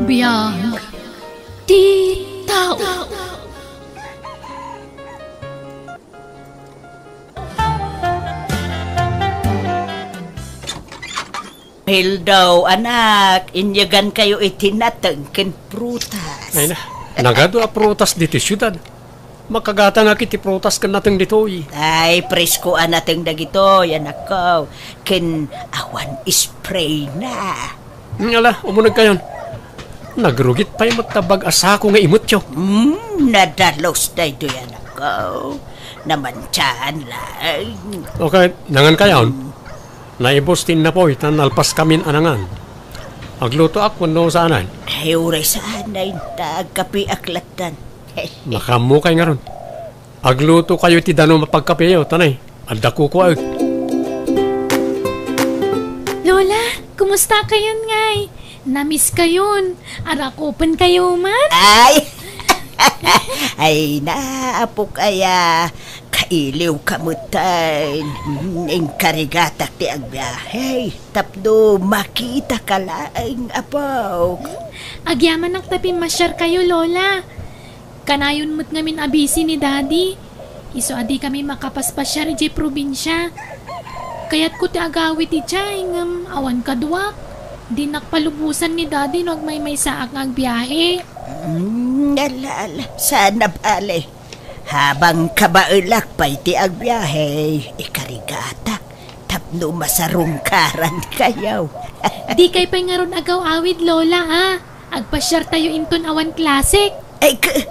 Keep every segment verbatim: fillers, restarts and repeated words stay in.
Biag ti tao. Hildo, anak, inyegankayo iti nateng ken prutas. Ay na, nagadu a prutas ditoy siudad. Makagatangak iti prutas ken nateng ditoy. Ay, presko a nateng dagitoy, anakko, ken awan spray na. Hmm, ala, umunegkayon. Nagrugit pay met ta bag-a sako nga imetyo. Hmm, nadalus daytoy, anakko. Namantiaan laeng. Okay, nangankayon. Naibus ti innapoy, ta nalpaskamin a nangan. Aglutoak wenno saanen? Ay, uray saanen, ta agkapiak lattan. Makaammo kay ngarud. Agluto kayo ti danum a pagkapeyo, tanay. Adda kukuaek. Lola, kumusta kayon ngay? Namiss kayon. Arakupen kayo man? Ay! Ay na, apok aya. Kailiw ka metten. Mm, inkarigatak ti agbiahe. Tapno makita ka laeng, apok. Agyamanak ta pimmasiar kayo, Lola. Kanayon met ngamin a busy ni Daddy. Isu a di kami makapaspasiar idiay probinsia. Kayatko ti agawid idiay, ngem awan kaduak. Dinak palubosan ni Daddy no agmaymaysaak nga agbiahe. Mm, ala, ala, saan a bale. Habang kabaelak pay ti agbiahe, ikarigatak tapno masarungkaran kayo. Di kay pay ngarud agaw-awid, Lola, a. Agpasiar tayo inton awan klasek. Ay, k-,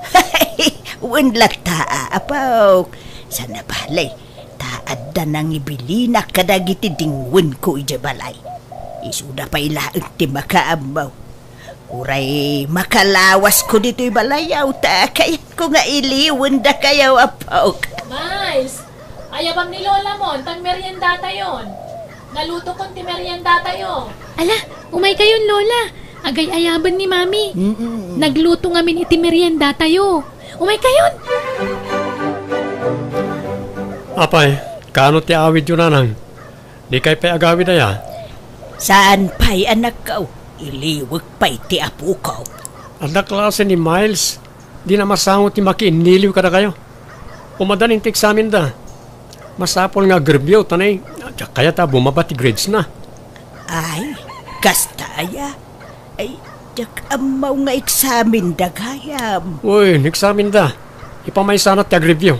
wen latta, a, apok. Saan a bale, ta adda nangibilinak kadagiti dingwenko idiay balay. Isuda pay laeng ti makaammo. Uray makalawasko ditoy balayaw, ta kayatko nga iliwendakayo, apok. Miles, ayabam ni Lola mo, tan merienda tayon. Naluto kon ti merienda tayo. Ala, umay kayon, Lola. Agay-ayaben ni Mami. Mm-mm. Nagluto ngamin iti merienda tayo. Umay kayon. Apay, kaano ti awidyo, nanang? Di kay pay agawid aya? Saan pay, anakko. Iliwek pay ti apoko. Adda klase ni Miles. Dina masango ti makiinniliw kadakayo. Umaddan ti eksaminda. Masapul nga agreview, tanay, diak kayat a bumaba ti grades na. Ay, kasta aya? Ay, diak ammo nga eksaminda gayam. Uy, eksaminda. Ipamaysana ti agreview.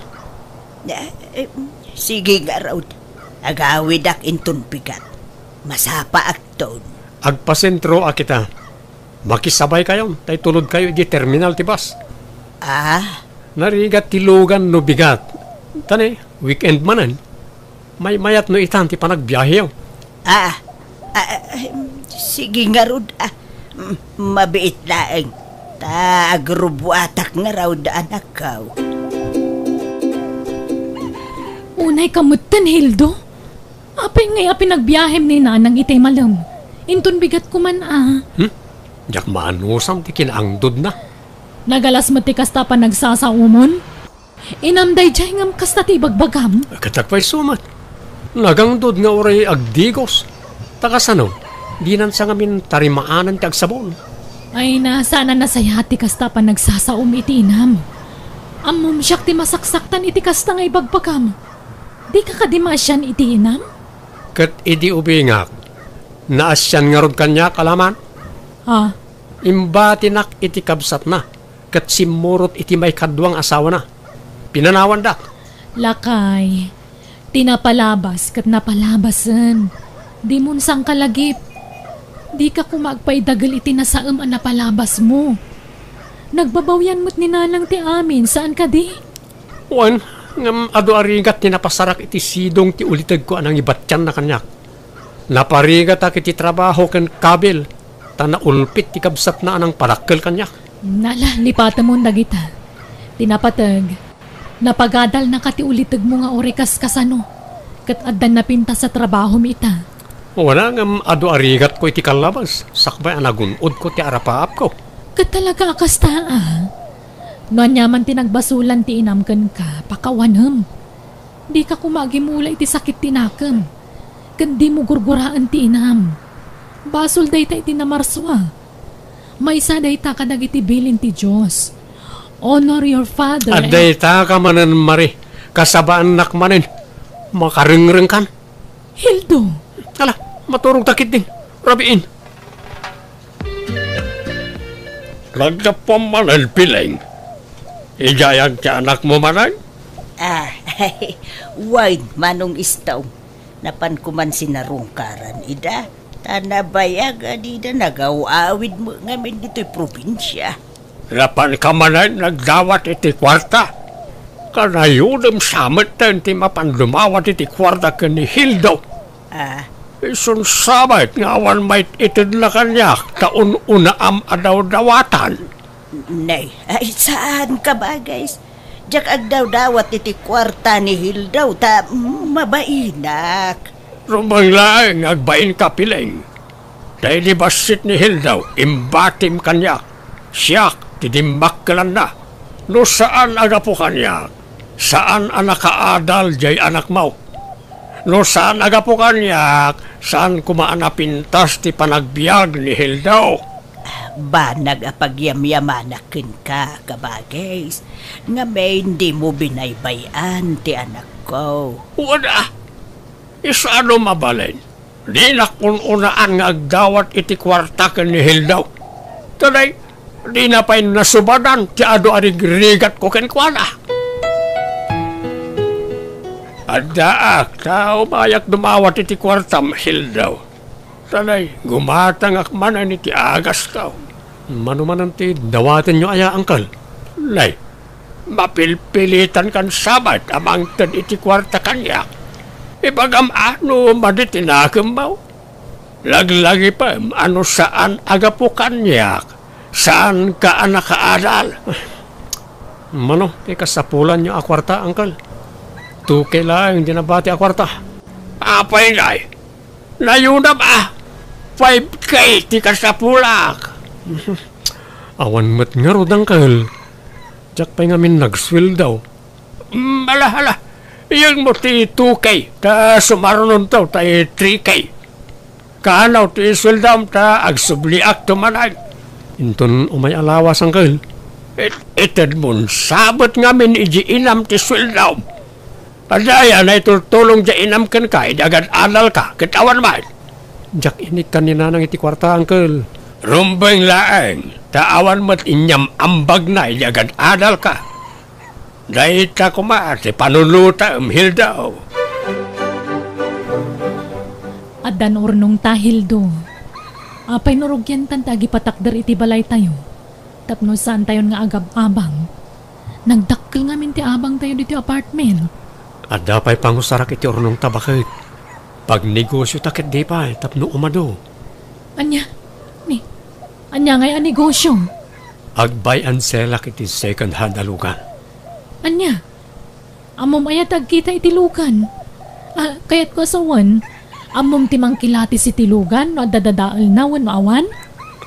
Eh, eh, sige ngarud. Agawidak inton bigat. Masapaakton. Agpasentroak ita. Makisabay kayon, ta itulod kayo iti terminal ti bus. Ah? Narigat ti lugan no bigat. Tani, weekend manen. Maymayat no itan ti panagbiaheyo. Ah, ah, ah, sige ngarud, ah. Mm, mabiit laeng. Ta agrubbuatak ngarud, anakko. Unay ka metten, Hildo? Apay ngay a pinagbiahem ni Nanang itay malem? Inton bigat ko man a. Hmm? Diak maanusam ti kinaangdodna. Nagalas met ti kasta panagsasaomon? Inam daydiay ngem kasta ti ibagbagam? Ket apay sumat? Nagangdod nga uray agdigos. Ta kasano? Dinan sa ngamin tarimaanan ti agsabon. Ay na, saan a nasayaat ti kasta panagsasaom iti inam. Ammom siak ti masaksaktan iti kasta nga ibagbagam. Dika kadi maasian iti inam? Ket idi ubingak, naasian ngarud kaniak a laman? Ah. Imbatinak iti kabsatna, ket simmurot iti maikadua nga asawana. Pinanawandak. Lakay, ti napalabas ket napalabasen. Dimon sangkalagip. Dika koma agpaidagel iti nasaem a napalabasmo. Nagbabawian met ni Nanang ti amin, saan kadi? Wen, ngem adu a rigat ti napasarak iti sidong ti ulitegko a nangibatianna kaniak. Naparigatak iti trabaho ken kabil, ta naulpit ti kabsatna a nangpadakkel kaniak. Nala, lipatemon dagita. Ti napateg, napagadalnaka ti ulitegmo nga uray kaskasano, ket addan napintas a trabahom ita. Wen, ngem adu a rigatko iti kallabas, sakbay a nagun-odko ti arapaapko. Ket talaga a kasta, a? No aniaman ti nagbasolan ti inam kenka, pakawanem. Dika koma agimula iti sakit ti nakem, ken dimo gurguraen ti inam. Basol dayta iti namarsua. Maysa dayta kadagiti bilin ti Dios. Honor your father and Adda ita ka manen, Mari. Kasabaannak manen. Makarengrengkan. Hildo! Ala, maturog ta ketdin. Rabiin. Naggapuam manen, Pileng. Idiay ti anakmo manen? Ah, wen, Manong Istong. Napanko man sinarungkaran ida, ta nabayag a dida nagaw-awid met ngamin ditoy probinsia. Napanka manen nagdawat iti kuarta? Kanayodem sa metten ti mapan dumawat iti kuarta ken ni Hildo. Ah. Isun sa met nga awan maititedna kaniak ta un-unaam a dawdawatan. Nay, ay, saan ka, Bagay? Diak agdawdawat iti kuarta ni Hildo ta mabainak. Rumbeng laeng nga agbainka, Pileng. Ta idi bassit ni Hildo, imbatim kaniak. Siak ti dimmakkelanna. No saan a gapu kaniak, saan a nakaadal diay anakmo. No saan a gapu kaniak, saan koma a napintas ti panagbiag ni Hildo. Banag a pagyamyamanak kenka, Kabagis, ngamin dimo binaybay-an ti anakko. Wen a, isano mabalin? Dinak un-unaan nga agdawat iti kuarta ken ni Hildo. Today, dina pay nasubadan ti adu a rigrigatko kenkuana. Addaak, ta umayak dumawat iti kuartam, Hildo. Today, gumatangak manen iti agasko. Mano manen ti dawatenyo aya, Uncle? Nay, mapilpilitankan sa met a mangted iti kuarta kaniak. Ibagam a no madi ti nakemmo. Laglagipem a no saan a gapu kaniak, saanka a nakaadal. Mano ti kasapulanyo a kuarta, Uncle? Two K laeng ti nabati a kuarta. Apay ngay? Nayonam a, five K ti kasapulak. Awan met ngarud, Uncle. Diak pay ngamin nagsueldo. Mm, ala, ala. Iyanmo ti two K, ta sumarunonto tay three K. Kaano ti sueldom ta agsubliakto manen? Inton umay a lawas, Uncle. It-, itedmon sa met ngamin idi inam ti sueldom. Adda aya naitultulong diay inam kenka idi agad-adalka ket awan met? Diak inikkan ni Nanang iti kuarta, Uncle. Rumbeng laeng, ta awan met inyam-ambagna idi agad-adalka. Dayta koma ti panunotem, Hildo. Addan urnongta, Hildo. Apay no rugiantan ti agipatakder iti balaytayo tapno saantayon nga agab-abang? Nagdakkel ngamin ti abangtayo ditoy apartment. Adda pay pangusarak iti urnongta, baket. Pagnegosiota ketdi pay tapno umadu. Ania? Ni, ania ngay a negosio? Agbay and sellak iti second hand a lugan. Ania? Ammom aya ti agkita iti lugan? Ah, kayatko a sawen, ammom ti mangkilatis iti lugan no adda dadaelna wenno awan?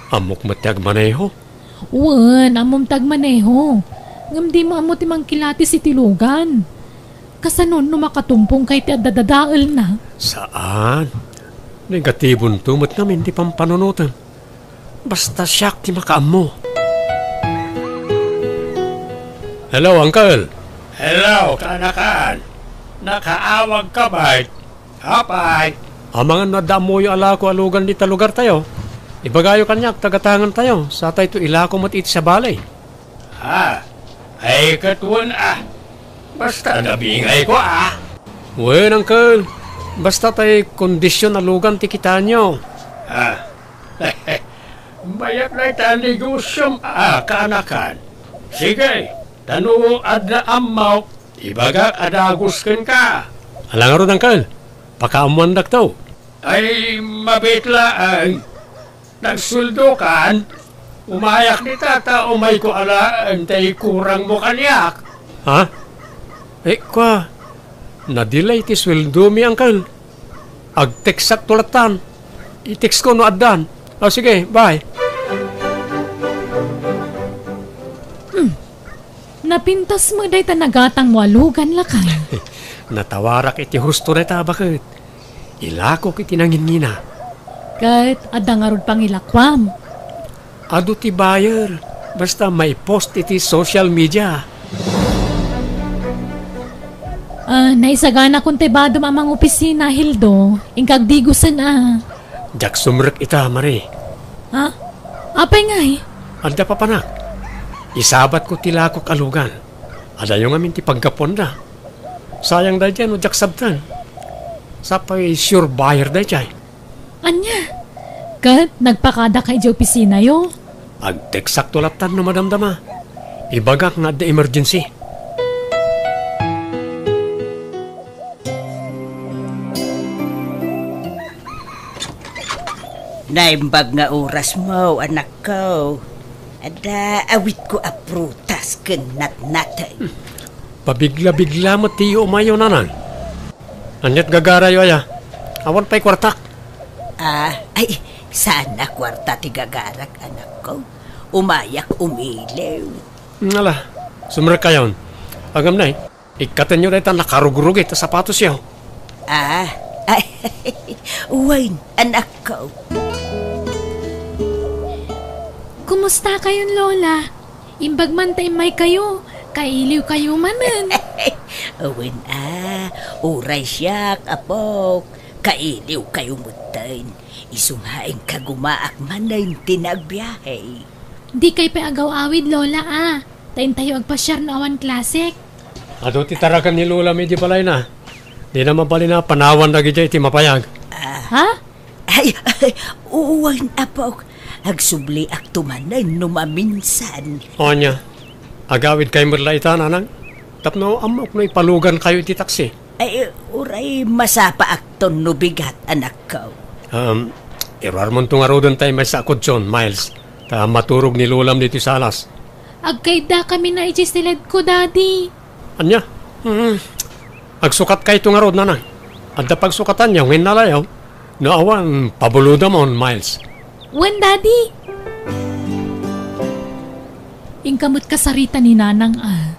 Ammok met ti agmaneho. Wen, ammom ti agmaneho. Ngem dimo ammo ti mangkilatis iti lugan. Kasano no makatumpongka iti adda dadaelna? Saan. Negatibonto met ngamin ti pampanunotem. Basta siak ti makaammo. Hello, Uncle. Hello, kaanakan. Nakaawagka met? Apay? Amangan no adda ammoyo a lako a lugan dita lugartayo, ibagayo kaniak ta gatangantayo, satayto ilako met iti sabali. Ah, ay ket wen a. Basta nabingayko a. Wen, Uncle. Basta tay kondisyon a lugan ti kitaenyo. Ah. Mayat dayta a negosiom a kaanakan. Sige, ta no adda ammok, ibagak a dagus kenka. Ala ngarud, Uncle. Pakaammoandakto. Ay, mabiit laeng. Nagsueldokan? Umayak dita ta umayko alaen tay kurangmo kaniak. Ha? Eh, kua, na-delay ti sueldomi, Uncle. Ag-textakto lattan. I-textko no addan. O, sige, bye. Hmm. Napintas met dayta nagatangmo a lugan, lakay. Natawarak iti husto dayta, baket. Ilakok iti nangingina. Ket adda ngarud pangilakuam. Adu ti buyer, basta maipost iti social media. Ah, naisagana kon ti badom a mangopisina, Hildo. Inkagdigusen a. Diak sumrek ita, Marie. Ha? Apay ngay? Adda papanak. Isabatko ti lakok a lugan. Adayo ngamin ti paggapuanda. Sayang daydiay no diak sabten. Sapay sure buyer daydiay. Ania? Ket nagpakada kay idiay opisinayo? Agteksakto lattan no madamdama. Ibagak nga adda emergency. Naimbag nga oras mo, anakko. Adda awitko a prutas ken natnaten. Pabigla-bigla met ti umayo, nanang. Aniat gagarayo aya? Awan pay kuartak. Ah, ay, saan a kuarta ti gagarak, anakko. Umayak umiliw. Ala, sumrek kayon. Agam nay, ikkatenyo dayta nakarugrugit a sapatosyo. Ah, ay, wen, anakko. Kumusta kayon, Lola? Imbag man ta immaykayo, kailiw kayo manen. Wen a, uray siak, apok, kailiw kayo metten. Isu nga inkagumaak manen ti nagbiahe. Di kay pay agaw-awid, Lola, a. Ta intayo agpasiar no awan klasek. Adu ti taragan ni Lola mi di balayna. Dina mabalin a panawan dagidiay iti mapayag. Ah. Ha? Ay, ay, wen, apok. Agsubliakto manen no maminsan. Ania, agawid kay met la ita, nanang? Tapno ammok no ipalugan kayo iti taksi. Ay, uray masapaakton no bigat, anakko. Um, iruarmonto ngaruden tay maysa a kutson, Miles. Ta maturog ni Lolam ditoy salas. Agkaiddakami na iti siledko, Daddy. Ania? Hmm. Agsukatkayto ngarud, nanang. Adda pagsukatanyo ngem nalayaw. No awan, pabulodamon, Miles. Wen, Daddy. Inka met kasarita ni Nanang a.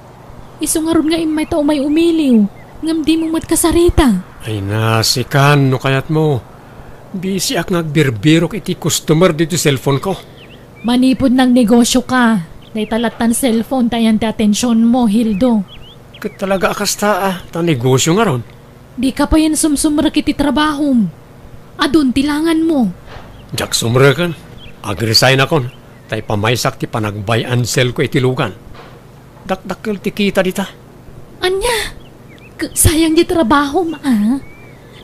Isu ngarud nga immayta umay umiliw, ngem dimo met kasarita. Ay na, sikan, no kayatmo. Bisiak nga agbirbirok iti customer ditoy cellphone ko. Manipud nagnegosioka, dayta lattan cellphone ti ayan ti atensionmo, Hildo. Ket talaga a kasta a, ta negosio ngarud. Dika payen sumsumrek iti trabahom. Adun ti langanmo. Diak sumreken. Ag-resignakon, ta ipamaysak ti panagbay-and-sellko iti lugan. Dakdakkel ti kita dita. Ania? K-, sayang ti trabahom, a?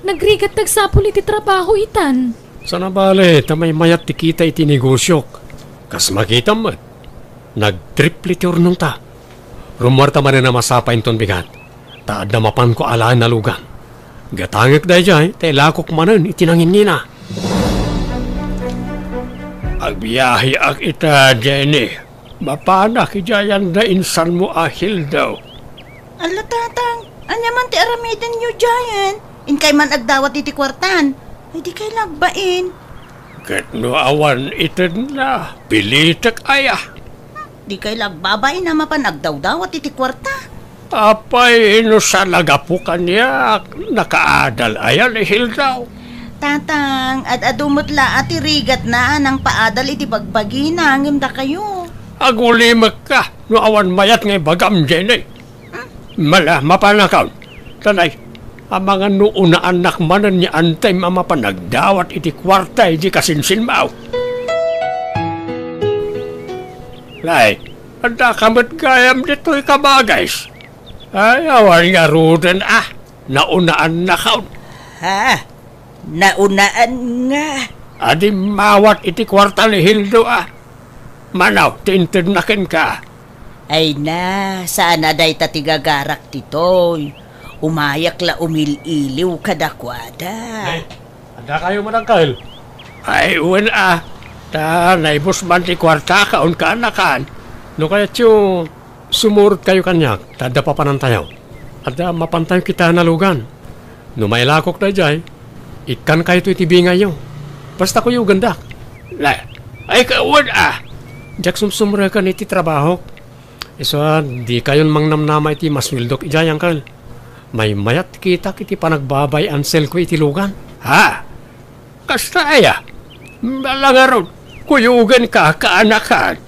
Nagrigat ti agsapul iti trabaho itan. Sana bale, ta maymayat ti kita iti negosiok. Kas makitam met, nagtriple ti urnongta. Rummuarta manen a masapa inton bigat, ta adda mapanko alaen a lugan. Gatangek daydiay, ta ilakok manen iti nanginnina. Agbiaheak ita, Jenny. Mapanak idiay anda insanmo a Hildo. Ala, Tatang, ania man ti aramidenyo diayen? Inkay man agdawat iti kuartan. Ay, dikay lagbain. Ket no awan itedna, pilitek aya? Dikay lagbabain a mapan agdawdawat iti kuarta. Apay, no saan a gapu kaniak, nakaadal aya ni Hildo? Tatang, ad-adu met la a ti rigatna a nangpaadal iti bagbagina ngem dakayo. Agulimekka no awan mayat nga ibagam, Jenny. Mala, mapanakon. Tanay, amangan no unaannak manen ni Antay a mapan agdawat iti kuarta idi kasinsinmaw. Nay, adda ka met gayam ditoy, kabagis. Ay, awan ngaruden a, naunaannakon. Ha? Naunaan nga? Adi mawat iti kuarta ni Hildo a. Manaw, ti intedna kenka. Ay na, saan a dayta ti gagarak ditoy. Umayak la umil-iliw kadakuada. Ay, adda kayo managkail? Ay, wen a. Ta naibus man ti kuarta kaon kaanakan. No kayatyo, sumurot kayo kaniak, ta adda papanantayo. Adda mapantayo kitaen a lugan. No mailakok daydiay, ikkan kayto iti bingayyo. Basta kuyogendak. La, ay, kawan a! Diak sumsumreken iti trabahok. Isu a, di kayon mangnamnama iti masueldok idiay, angkel. Maymayat kitak iti panagbabay-and-sell ko iti lugan. Ha? Kasta aya? Bala ngarud. Kuyogenka, kaanakan.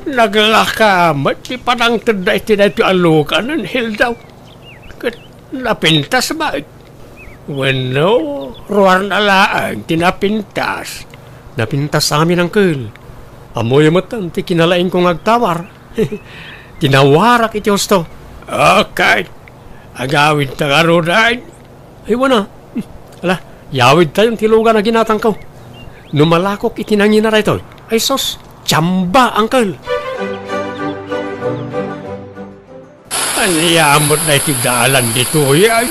Naglaka met ti panangtedda iti daytoy a lugan, Hilda. Ket napintas met. Wenno, ruarna laeng ti napintas. Napintas amin, Uncle. Ammoyo met ti kinalaingko nga agtawar. Tinawarak iti husto. Okay. Agawidta ngaruden. Ay, wana. Ala, yawidtayon ti lugan a ginatangko. No malakok iti nangina daytoy, ay sus, tsamba, Uncle. Ania met daytoy dalan ditoy, ay?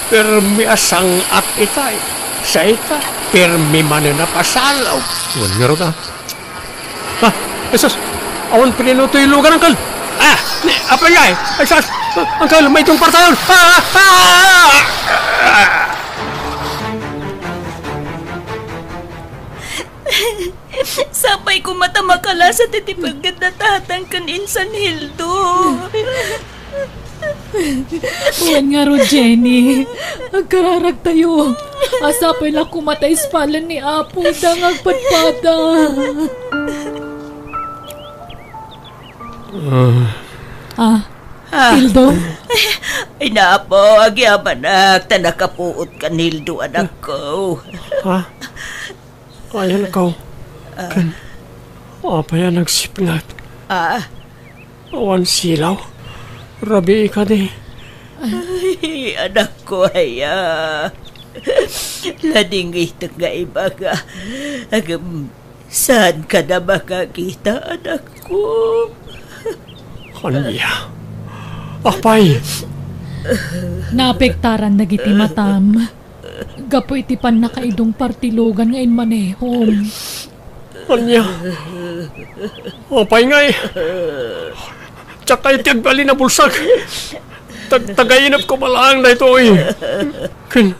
Permi a sang-at itay. Sa ita, permi manen a pasalog. Wen ngarud, a. Ah, Jesus! Awan preno toy lugan, Uncle! Ah! Apay ngay! Ay, sus! Uncle, may tungpartayon! Ah! Ah! Ah! Sapay koma ta makalasat iti pagdetna tatang ken insan Hildo. Wen ngarud, Jenny. Agkararagtayo. Sapay la koma ta ispalen ni Apo ida nga agpadpada. Ah. Ah, Ah. Hildo? Ay, Apo, agyamanak, ta nakapuot kan Hildo, anakko. Ah. Ayan ko. Ah. Ken, apay a nagsipnget? Ah. Awan silaw. Rabii kadi. Ay, anakko, aya. Ladingitek nga ibaga. Agem, saan ka na makakita, anakko? Ania? Apay? Naapektaran dagiti matam. Gapu iti pannakaidong partilugan nga immanehom. Ania? Apay ngay? Diak kayat ti agbalin a bulsag. Tag-, tagainep ko laeng daytoy. Ken,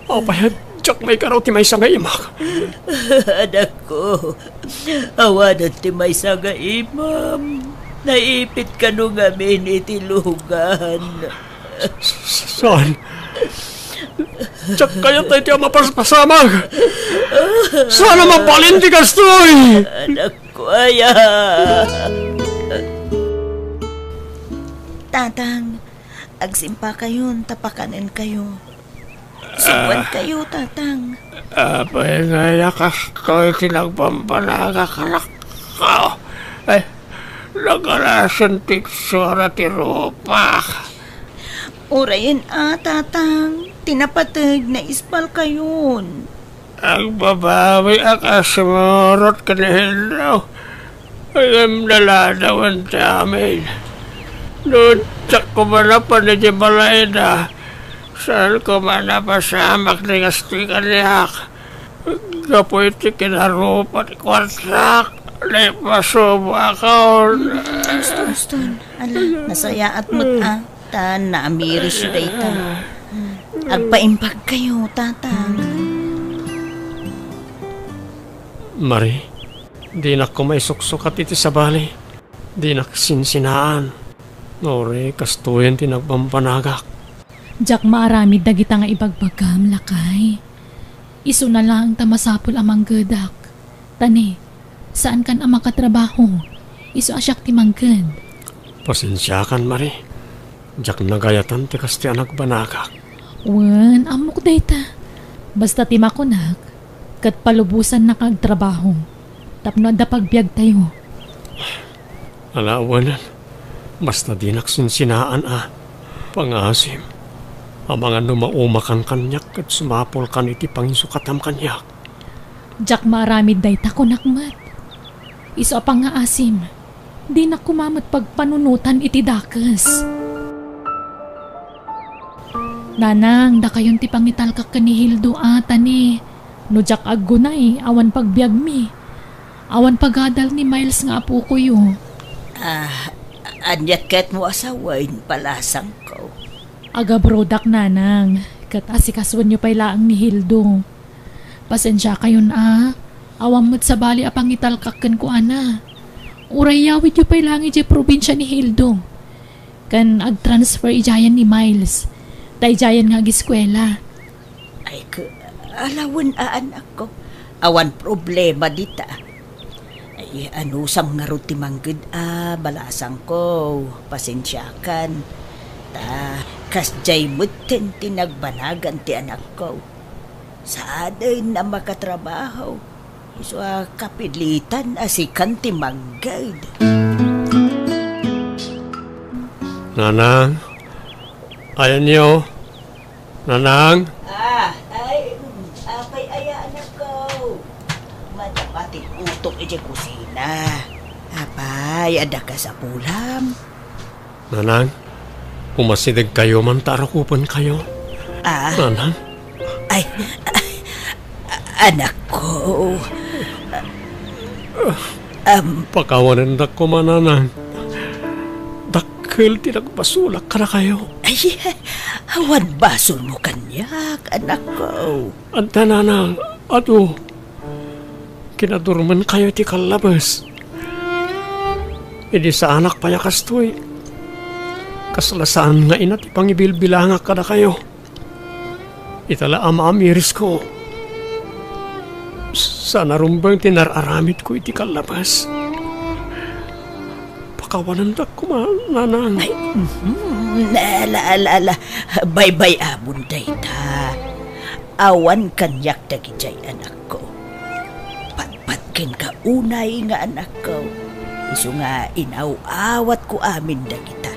apay, diak maikaraw ti maysa nga imak. Anakko, awanen ti maysa nga imam. Naipit kano ngamin iti lugan. Saan? Diak kayat daytoy a mapaspasamak. Saan a mabalin ti kastoy? Anakko aya. Tatang, agsimpakayon ta pakanenkayo. Subuankayo, Tatang. Apay nga aya kastoy ti nagbambanagak, anakko? Ay, nagarasen ti itsura ti rupak. Urayen a, Tatang, ti napateg, naispalkayon. Agbabawi a kasmurot ken Hildo. Ngem naladawen ti amin. No diak koma napan iti balayda, saan koma a napasamak ti kastoy kaniak. Gapu iti kinarupa ti kuartak, naipasubakon. Uston, uston. Ala, nasayaat met a. Ta naamirisyo dayta. Agpaimbagkayo, Tatang. Mari, dinak koma isuksukat iti sabali. Dinak sinsinaan. Nga uray kastoyen ti nagbambanagak. Diak maaramid dagita nga ibagbagam, lakay. Isuna laeng ta masapul a manggedak. Ta ne, saankan a makatrabaho. Isu a siak ti mangged. Pasensiakan, Mari. Diak nagayatan ti kastoy a nagbanagak. Wen, ammok dayta. Basta ti makunak, ket palubosannak nga agtrabaho. Tapno adda pagbiagtayo. Ala, awanen. Basta dinak sinsinaan a pangasim. Amangan no maumakan kaniak ket sumapulkan iti pangisukatam kaniak. Diak maaramid dayta, kunak met. Isu a pangngaasim, dinak koma met pagpanunotan iti dakes. Nanang, dakayon ti pangitalkak ken ni Hildo a, ta ne, no diak aggunay, awan pagbiagmi. Awan pagadal ni Miles nga apokoyo. Ah, ania ketmo a sawen, palasangko? Agabrodak, Nanang, ket asikasuenyo pay laeng ni Hildo. Pasensiakayon a, awan met sabali a pangitalkak kenkuana. Uray yawidyo pay laeng idiay probinsia ni Hildo. Ken agtransfer idiayen ni Miles. Ta idiayen nga agiskuela. Ay, ku-, Alawen a, anakko. Awan problema dita. Ay, anusam ngarud ti mangged a, balasangko. Pasensiakan. Ta, kasdiay metten ti nagbanagan ti anakko. Saanen a makatrabaho. Isu a kapilitan a sikan ti mangged. Nanang, ayanyo. Nanang? Ah, ay, mm, apay aya, anakko? Madama ti utok iti kusina. Apay, adda kasapulam? Nanang, umasidegkayo man ta arakupenkayo. Ah? Nanang? Ay, ay, anakko. Am. Pakawanendak koma, Nanang. Dakkel ti nagbasolak kadakayo. Ay, awan basolmo kaniak, anakko. Adda, Nanang, adu. Kinadurmenkayo iti kallabes. Idi saanak pay a kastoy, kasla saan nga ina ti pangibilbilangak kadakayo. Ita la a maamirisko. Saan a rumbeng ti nar-aramidko iti kallabes. Pakawanendak koma, Nanang. Ay, mhm. Ala, ala, ala. Baybay-amon dayta. Awan kaniak dagidiay, anakko. Patpat kenka unay nga anakko. Isu nga inaw-awatko amin dagita.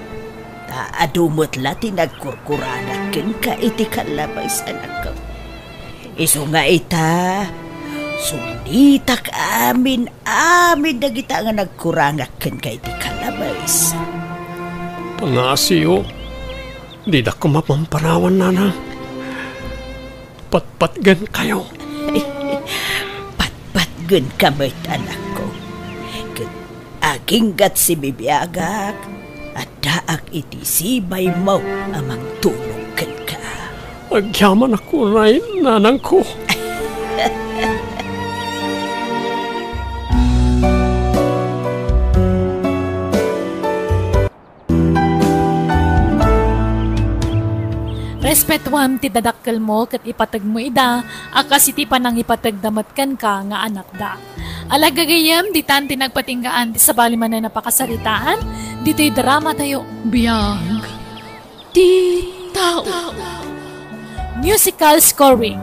Ta adu met la ti nagkurkurangak kenka iti kallabes, anakko. Isu nga ita, sulitak amin, amin dagita nga nagkurangak kenka iti kallabes. Pangngasiyo, didak koma pampanawan, Nanang. Patpatgenkayo. Patpatgenka met, anakko. Ket aginggat sibibiagak, addaak iti sibaymo a mangtulong kenka. Agyamanak unay, nanangko. Respetuam ti dadakkelmo ket ipateg mo ida a kas iti panangipategda met kenka nga anakda. Ala gagayyem, ditan ti nagpatinggaan ti sabali manen a pakasaritaan ditoy dramatayo. Biag ti tao. Musical scoring,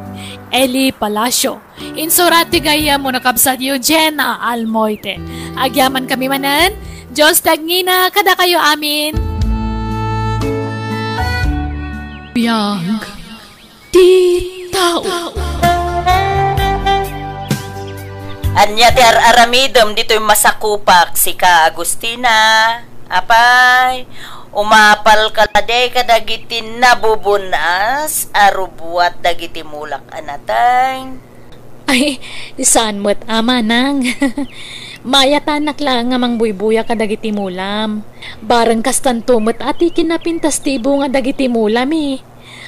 Eli Palacio. Insurat ti gayyem wenno kabsat Eugenia Almoite. Agyamankami manen, Dios ti agngina kadakayo amin. Biag ti tao. Ania ti ar-aramidem ditoy masakupak, sika, Agustina? Apay, umapalka kadi kadagiti nabubun-as a rubuat dagiti mulak a nateng? Ay, saan met a, manang. Mayatanak laeng nga mangbuybuya kadagiti mulam. Bareng kastanto met a ti kinapintas ti bunga dagiti mulami.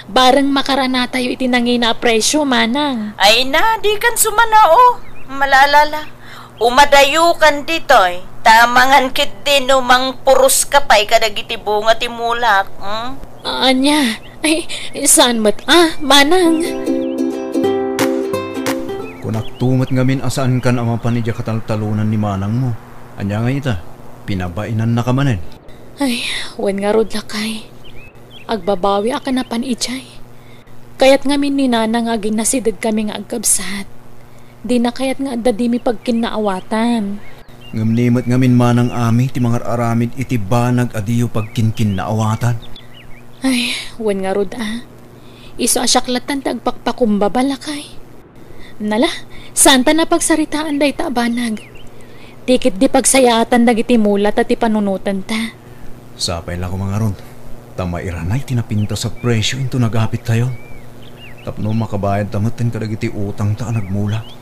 Bareng makaranatayo iti nangina a presio, manang. Ay na, dikan sumanao. Malalala. Umadayokan ditoy, ta amangan ketdi no mangpuroska pay kadagiti bunga ti mulak, hmm? Ania? Ay, saan met a, manang? Kunakto met ngamin a saankan a mapan idiay kataltalonan ni manangmo. Ania ngay ita? Pinabainannaka manen? Ay, wen ngarud, lakay. Agbabawiak a napan idiay. Kayat ngamin ni nanang nga aginasidegkami nga agkabsat. Dina kayat nga adda dimi pagkinnaawatan. Ngem ni met ngamin manang, ami ti mangar-aramid iti banag a diyo pagkinkinnaawatan. Ay, wen ngarud a. Isu a siak lattan ti agpakpakumbaba, lakay. Nala, saanta a pagsaritaan dayta a banag. Ti ketdi pagsayaatan dagiti mula ta ti panunotanta. Sapay la koma ngarud, ta mairanay ti napintas a presio inton agapittayon. Tapno makabayadta metten kadagiti utangta a nagmula.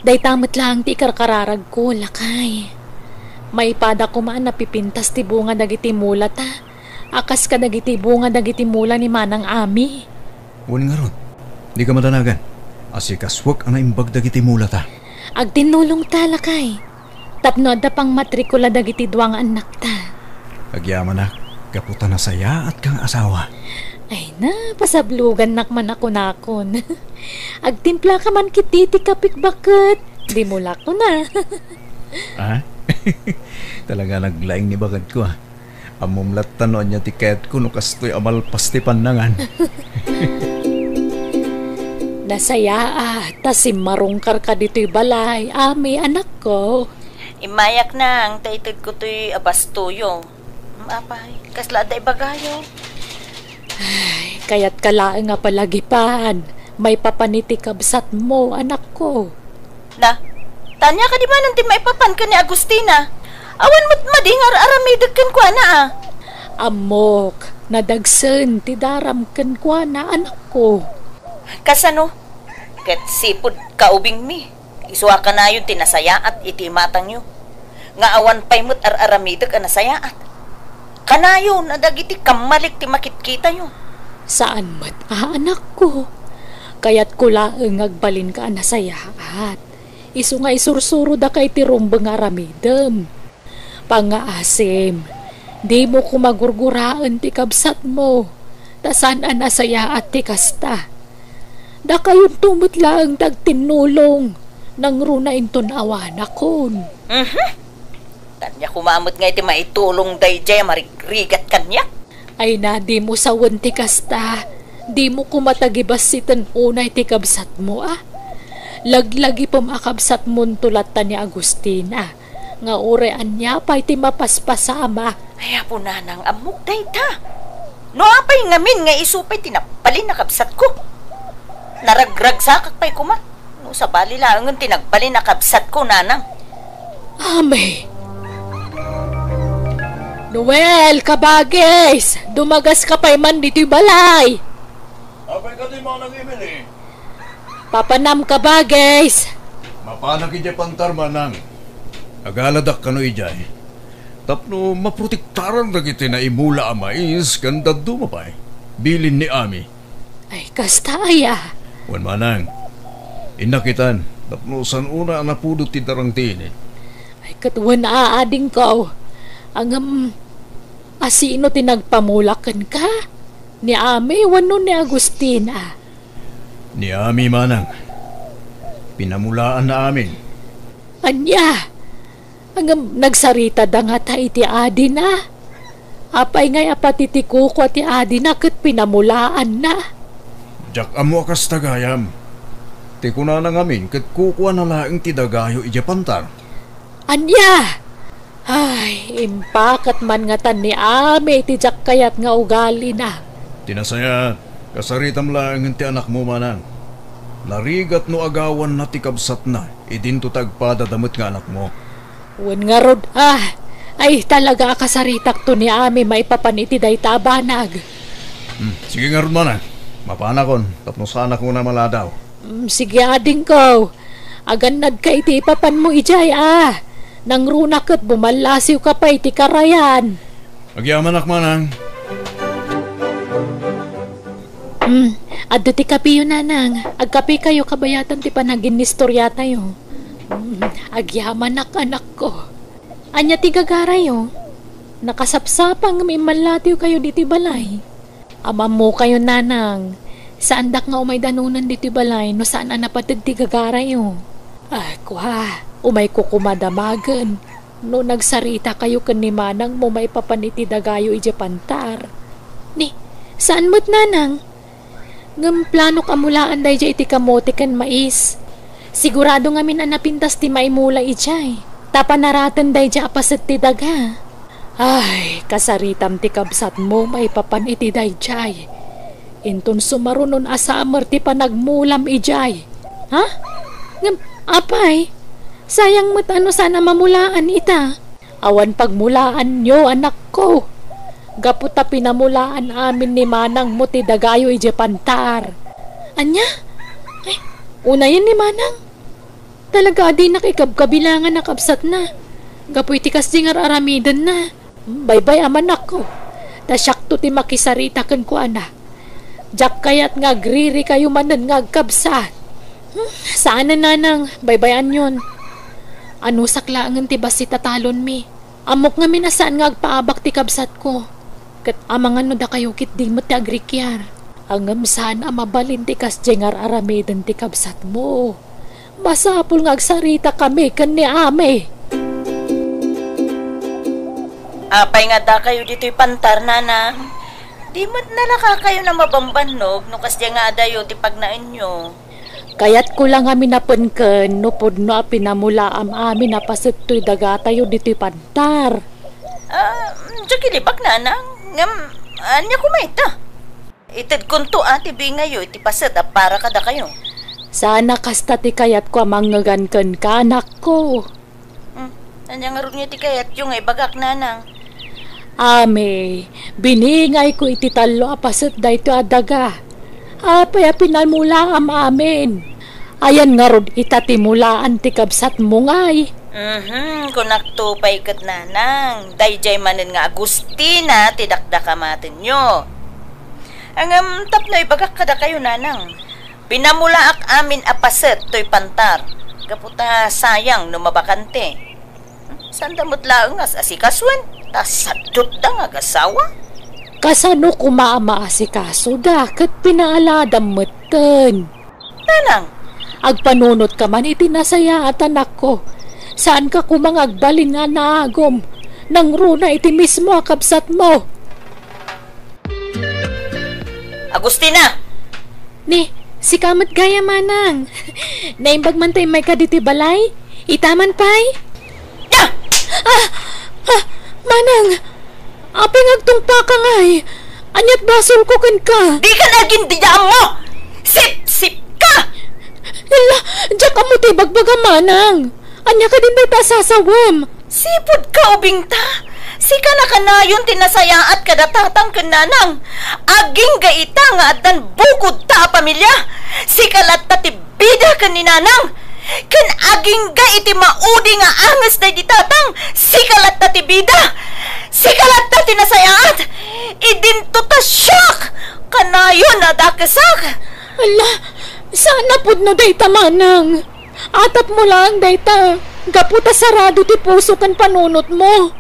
Dayta met laeng ti ikarkararagko, lakay. Maipada koma a napipintas ti bunga dagiti mulata a kas kadagiti bunga dagiti mula ni Manang Ami. Wen ngarud, dika madanagan. Asikasuek a naimbag dagiti mulata. Agtinnulongta, lakay. Tapno adda pangmatrikula dagiti dua nga annakta. Agyamanak, gapu ta nasayaatka nga asawa. Ay na, pasablugannak man a kunakon. Agtimpla ka man ketdi ti kapik baket. Dimo la kuna. Ah? Talaga naglaing ni baket ko, ah. Ammom latta no ania ti kayatko no kastoy a malpas ti pannangan. Nasayaat ta simmarungkarka ditoy balay, Ami, anakko. Immayak nang, ta itedko toy a bastoyo. Mm, apay, kasla adda ibagayo? Ay, kayatka laeng a palagipan. Maipapan iti kabsatmo, anakko. Na, ta ania kadi manen ti maipapan ken ni Agustina? Awan met madi nga ar-aramidek kenkuana, a. Ammok, nadagsen ti daram kenkuana, anakko. Kasano? Ket sipud kaubingmi, isu a kanayon ti nasayaat iti imatangyo, nga awan pay met ar-aramidek a nasayaat. Kanayon a dagiti kammalik ti makitkitayo. Saan met a, anakko. Kayatko laeng nga agbalinka a nasayaat. Isu nga isursurodaka iti rumbeng nga aramidem. Pangngaasim, dimo koma gurguraen ti kabsatmo, ta saan a nasayaat ti kasta. Dakayonto met laeng ti agtinnulong, nangruna inton awanakon. Mhm. Ania koma met nga iti maitulong daydiay a marigrigat kaniak? Ay na, dimo sawen ti kasta. Dimo koma tagibassiten unay ti kabsatmo, a. Laglagipem a kabsatmonto latta ni Agustina, nga uray ania pay ti mapaspasama. Ay, Apo Nanang, ammok dayta. No apay ngamin nga isu pay ti nagbalin a kabsatko? Naragragsakak pay koma. No sabali laengen ti nagbalin a kabsatko, Nanang. Ami. Noel, kabagis! Dumagaska pay man ditoy balay! Apay kadi, Manang Emily? Papanam, kabagis! Mapanak idiay pantar, Manang. Agaladak kano idiay. Tapno maprotektaran dagiti naimula a mais ken dadduma pay. Bilin ni Ami. Ay, kasta aya? Wen, Manang. Innak itan, tapno saan unay a napudot ti darang ti init. Ay, ket wen a, adingko. Ngem, asino ti nagpamula kenka? Ni Ami wenno ni Agustina? Ni Ami, Manang. Pinamulaanna amin. Ania? Ngem nagsaritada ngata iti adina? Apay ngay a pati ti kukua ti adina ket pinamulaanna? Diak ammo a kasta gayam. Ti kunana ngamin ket kukuana laeng ti dagayo idiay pantar. Ania? Ay, impakat man ngata ni Ami iti diak kayat nga ugalina. Ti nasayaat, kasaritam laengen ti anakmo, Manang. Narigat no agawanna ti kabsatna, idinto ti agpadada met nga anakmo. Wen ngarud, ah, ay talaga a kasaritakto ni Ami maipapan iti dayta a banag. Hmm, sige ngarud, Manang. Mapanakon, tapno saanak unay maladaw. Mm, sige, adingko. Agannadka iti ipapanmo idiay, a. Nangruna ket bumallasiwka pay iti karayan. Agyamanak, Manang. Mm, adda ti kapiyo, Nanang. Agkapikayo kabayatan ti panaginnistoriatayo. Mm, agyamanak, anakko. Ania ti gagarayo? Nakasapsapa ngem immallatiwkayo ditoy balay. Am-ammokayo, Nanang, saandak nga umay danunen ditoy balay no saan a napateg ti gagarayo. Ah, kua, umayko koma damagen no nagsaritakayo ken ni Manangmo maipapan iti dagayo idiay pantar. Ni, saan met, Nanang? Ngem planok a mulaan daydiay iti kamote ken mais. Sigurado ngamin a napintas ti maimula idiay, ta panaraten daydiay a paset ti daga. Ay, kasaritam ti kabsatmo maipapan iti daydiay. Inton sumarunon a samer ti panagmulam idiay. Ha? Ngem, apay, sayang met a no saan a mamulaan ita. Awan pagmulaanyo, anakko. Gapu ta pinamulaan amin ni manangmo ti dagayo idiay pantar. Ania? Ay, unayen ni manang. Talaga a dinak ikabkabilangan a kabsatna. Gapu iti kasdi nga ar-aramidenna. Baybay-am, anakko. Ta siakto ti makisarita kenkuana. Diak kayat nga agririkayo manen nga agkabsat. Hmm, saanen, nanang, baybay-anyon. Anusak laengen ti bassit a talonmi. Ammok ngamin a saan nga agpaabak ti kabsatko. Ket amangan no dakayo ketdi met ti agrikiar. Ngem saan a mabalin ti kasdiay nga ar-aramiden ti kabsatmo. Masapul nga agsaritakami ken ni Ami. Apay nga addakayo ditoy pantar, nanang? Di met nalakakayon a mabambannog no kasdiay nga adayo ti pagnaenyo. Kayatko la nga minapenken no pudno a pinamulaam amin a paset toy dagatayo ditoy pantar. Ah, diak ilibak, nanang. Ngem, ania koma ita? Itedkonto a ti bingayo iti paset a para kadakayo. Saan a kasta ti kayatko a mangngegan kenka, anakko. Hmm, ania ngarud nga iti kayatyo nga ibagak, nanang? Ami, biningayko iti tallo a paset daytoy a daga. Apay a pinamulaam amin? Ayan ngarud ita ti mulaan ti kabsatmo ngay? Mhm, kunakto pay ket, nanang, daydiay manen nga Agustina ti dakdakamatenyo. Ngem tapno ibagak kadakayo, nanang, pinamulaak amin a paset toy pantar, gapu ta sayang no mabakante. Saanda met laeng nga as-asikasuen, ta sadutda nga agasawa. Kasano koma a maasikasoda ket pinaaladam metten? Nanang, agpanunotka man iti nasayaat, anakko. Saanka koma nga agbalin a naagum. Nangruna iti mismo a kabsatmo. Agustina! Ni, sika met gayam, manang. Naimbag man ta immayka ditoy balay? Ita man pay? Ah! Ah! Ah! Manang! Apay nga agtungpaka ngay? Ania't basolko kenka? Dika agin dida ammo! Sipsipka! Ella, diak ammo ti ibagbagam, manang. Ania kadin dayta a sasawem? Sipudka, ubingta. Sika nakanayon ti nasayaat kada tatang ken nanang. Agingga ita nga addan bukodta a pamilia. Sika latta ti bida ken ni nanang. Ken agingga iti maudi nga anges daydi tatang. Sika latta ti bida. Sika latta ti nasayaat. Idinto ta siak kanayon a dakesak. Ala, saan a pudno dayta, manang. Atapmo laeng dayta, gapu ta sarado ti puso ken panunotmo.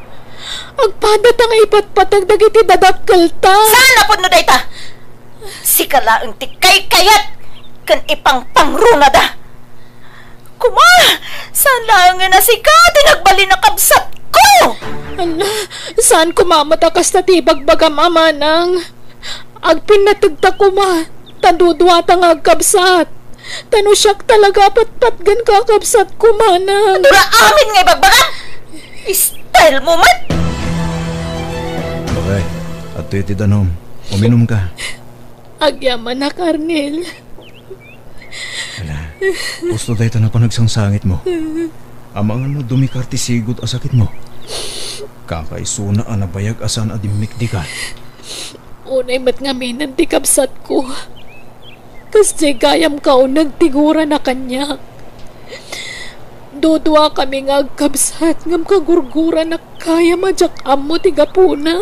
Agpadata nga ipatpateg dagiti dadakkelta. Saan a pudno dayta? Sika laeng ti kaykayat ken ipangpangronada. Kuma, saan laengen a sika ti nagbalin a kabsatko? Ala, saan koma met a kasta ti ibagbagam, manang. Agpinnategta koma, ta duduata nga agkabsat. Ta no siak talaga a patpatgen, kakabsatko, manang. Dura amin nga ibagbagam! Style mo met! Bakay, adtoy ti danum. Uminumka. Agyamanak, Arnel. Ala, usto dayta a panagsangsangitmo. Amangan no dumikar ti sigud a sakitmo. Kakaisuna a nabayag a saan a dimmikdikan. Unay met ngaminen ti kabsatko. Kasdiay gayam kauneg ti gurana kaniak. Duduakami nga agkabsat ngem kagurgurana gayam a diak ammo ti gapuna.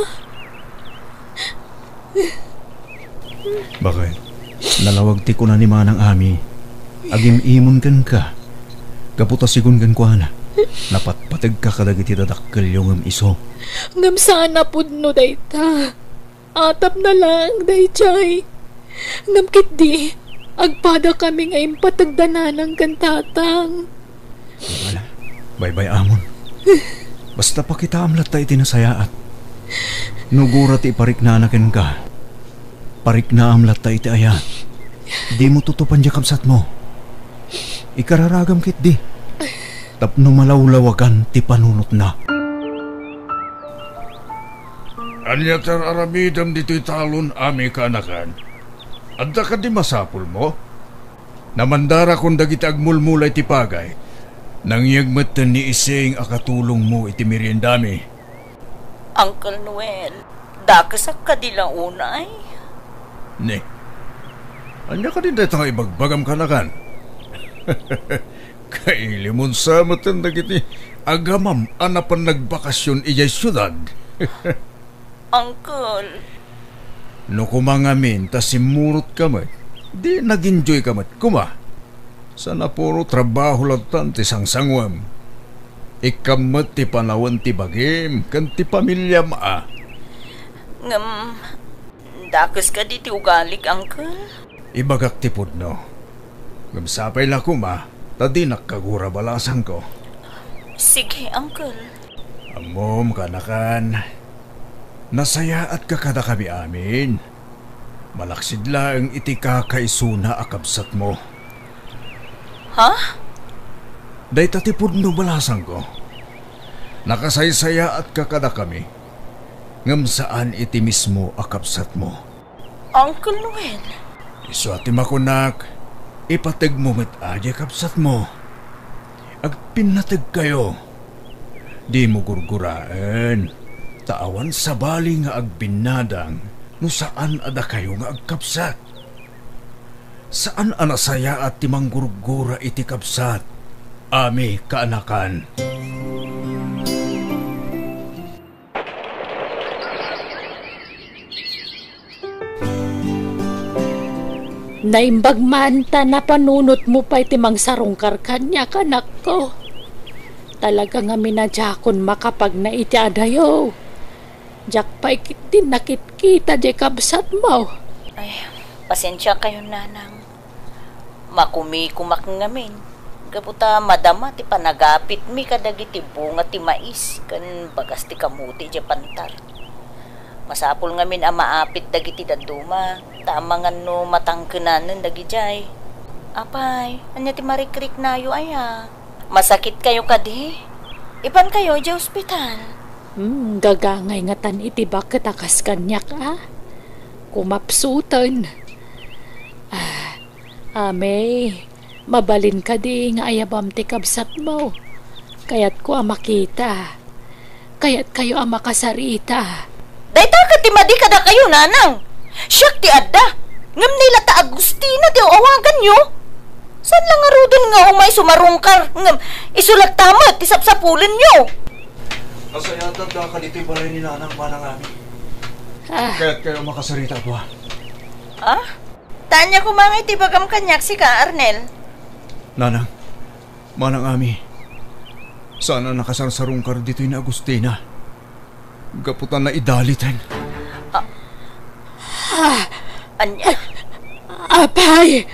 Bakay, nalawag ti kuna ni Manang Ami, agim-imon kenka. Gapu ta sigun kenkuana, napatpategka kadagiti dadakkelyo ngem isu. Ngem saan a pudno dayta. Atapna laeng daydiay. Ngem ketdi, agpadakami nga impategda nanang ken tatang. Wala. Baybay-amon. Basta pakitaam latta iti nasayaat. No gura ti ipariknana kenka, pariknaam latta iti ayat. Dimo tutupan diay kabsatmo. Ikararagam ketdi. Tapno malawlawagan ti panunotna. Ania ti ar-aramidem ditoy talon, Ami, kaanakan? Adda kadi masapulmo? Namandarakon dagiti agmulmula iti pagay. Nangyeg metten ni Ising a katulongmo iti meriendami. Uncle Noel, dakesak kadi la unay? Ni, ania kadi dayta nga ibagbagam, kaanakan? Kailimon sa metten dagiti agamam a napan nagbakasyon idiay siudad. Uncle. No koma ngamin ta simmurotka met, di nag-enjoy ka met koma. Sana puro trabaho lattan ti sangsanguem. Ikkam met ti panawen ti bagim ken ti pamiliam a. Ngem, dakes kadi ti ugalik, Uncle? Ibagak ti pudno. Ngem sapay la koma, ta dinak kagura balasangko. Sige, Uncle. Ammom, kaanakan, nasayaatka kadakami amin. Malaksid laeng iti kakaisuna a kabsatmo. Ha? Dayta ti pudno balasangko. Nakasaysayaatka kadakami, ngem saan iti mismo a kabsatmo. Uncle Noel. Isu a ti makunak, ipategmo met a diay kabsatmo. Agpinnategkayo. Dimo gurguraen, ta awan sabali nga agbinnadang no saan a dakayo nga agkabsat. Saan a nasayaat ti manggurgura iti kabsat, ami kaanakan. Naimbag man ta napanunotmo pay ti mangsarungkar kaniak, anakko. Talaga ngamin a diakon makapagna iti adayo. Diak pay ketdi nakitkita diay kabsatmo. Ay, pasensiakayon, nanang. Makumikumak ngamin, gapu ta madama ti panagapitmi kadagiti bunga ti mais ken bagas ti kamote idiay pantar. Masapul ngamin a maapit dagiti dadduma, ta amangan no matangkenanen dagidiay. Apay, ania ti marikriknayo aya? Masakitkayo kadi? Ipankayo idiay ospital. Hmm, gagangay ngatan iti baket a kas kaniak, a. Kumapsuten. Ah, Amey, mabalin kadi nga ayabam ti kabsatmo? Kayatko a makita. Kayatkayo a makasarita. Dayta ket ti madi kadakayo, nanang. Siak ti adda. Ngem ni la ta Agustina ti awaganyo. Saan la ngaruden nga umay sumarungkar, ngem isu latta met ti sapsapulenyo. Nasayaat latta kaditoy balay ni nanang, manang Ami. Ah. Kayatkayo a makasarita, dua. Ah? Ta ania koma ngay ti ibagam kaniak sika, Arnel? Nanang, manang Ami, saan a nakasarsarungkar ditoy ni Agustina. Gapu ta naidaliten. Ah. Ah. Ania? Apay,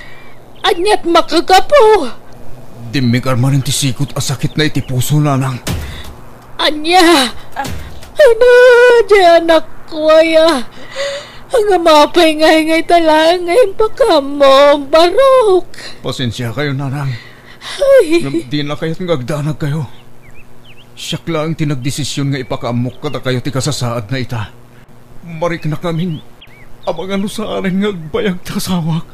ania ti makagapu? Dimmikar manen ti sigot a sakitna iti puso, nanang. Ania? Ah. Ay na, diay anakko aya. Ngem apay ngay nga ita laeng nga impakaammo, Barok? Pasensiakayo, nanang. Ay. Ngem dina kayat nga agdanagkayo. Siak laeng ti nagdesision nga ipakaammok kadakayo ti kasasaadna ita. Mariknak ngamin, amangan no saanen nga agbayag ti asawak.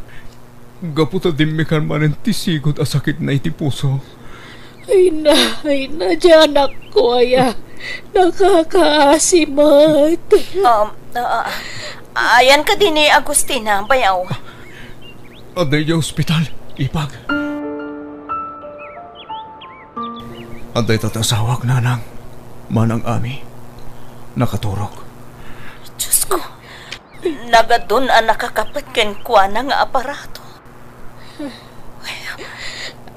Gapu ta dimmikar manen ti sigot a sakitna iti puso. Ay na, ay na, diay anakko aya. Nakakaasi met. Um, ah, ah, ayan kadi ni Agustina, bayaw. Adda idiay ospital, ipag. Adda ita ti asawak, nanang, manang Ami. Nakaturog. Diosko, nagadun a nakakapet kenkuana nga aparato.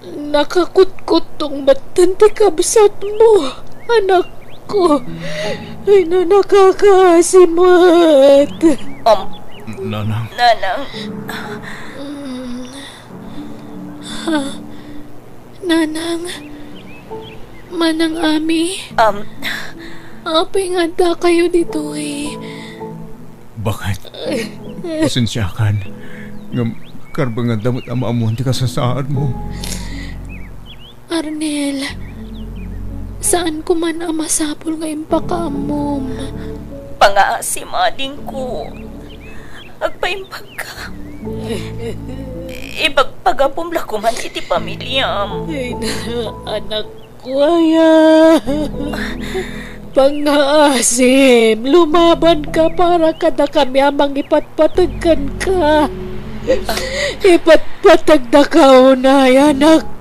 Nakakutkuttong metten ti kabsatmo, anakko. Ay na, nakakaasi met. Um, Nanang. Nanang. Mm. Ha? Nanang. Manang Ami. Um. Apay nga addakayo ditoy? Bakit? Pasensiakan. Ngem, karbenganda met a maammuan ti kasasaadmo. Arnel, saan ko man a masapul nga impakaammom. Pangaasim, adingko. Agpaimbagka. Ipagpagapom la koman iti pamiliam. Ay na, anak ko aya. Pangaasim, lumabanka para kadakami a mangipatpateg kenka. Ipatpategdaka unay, anakko.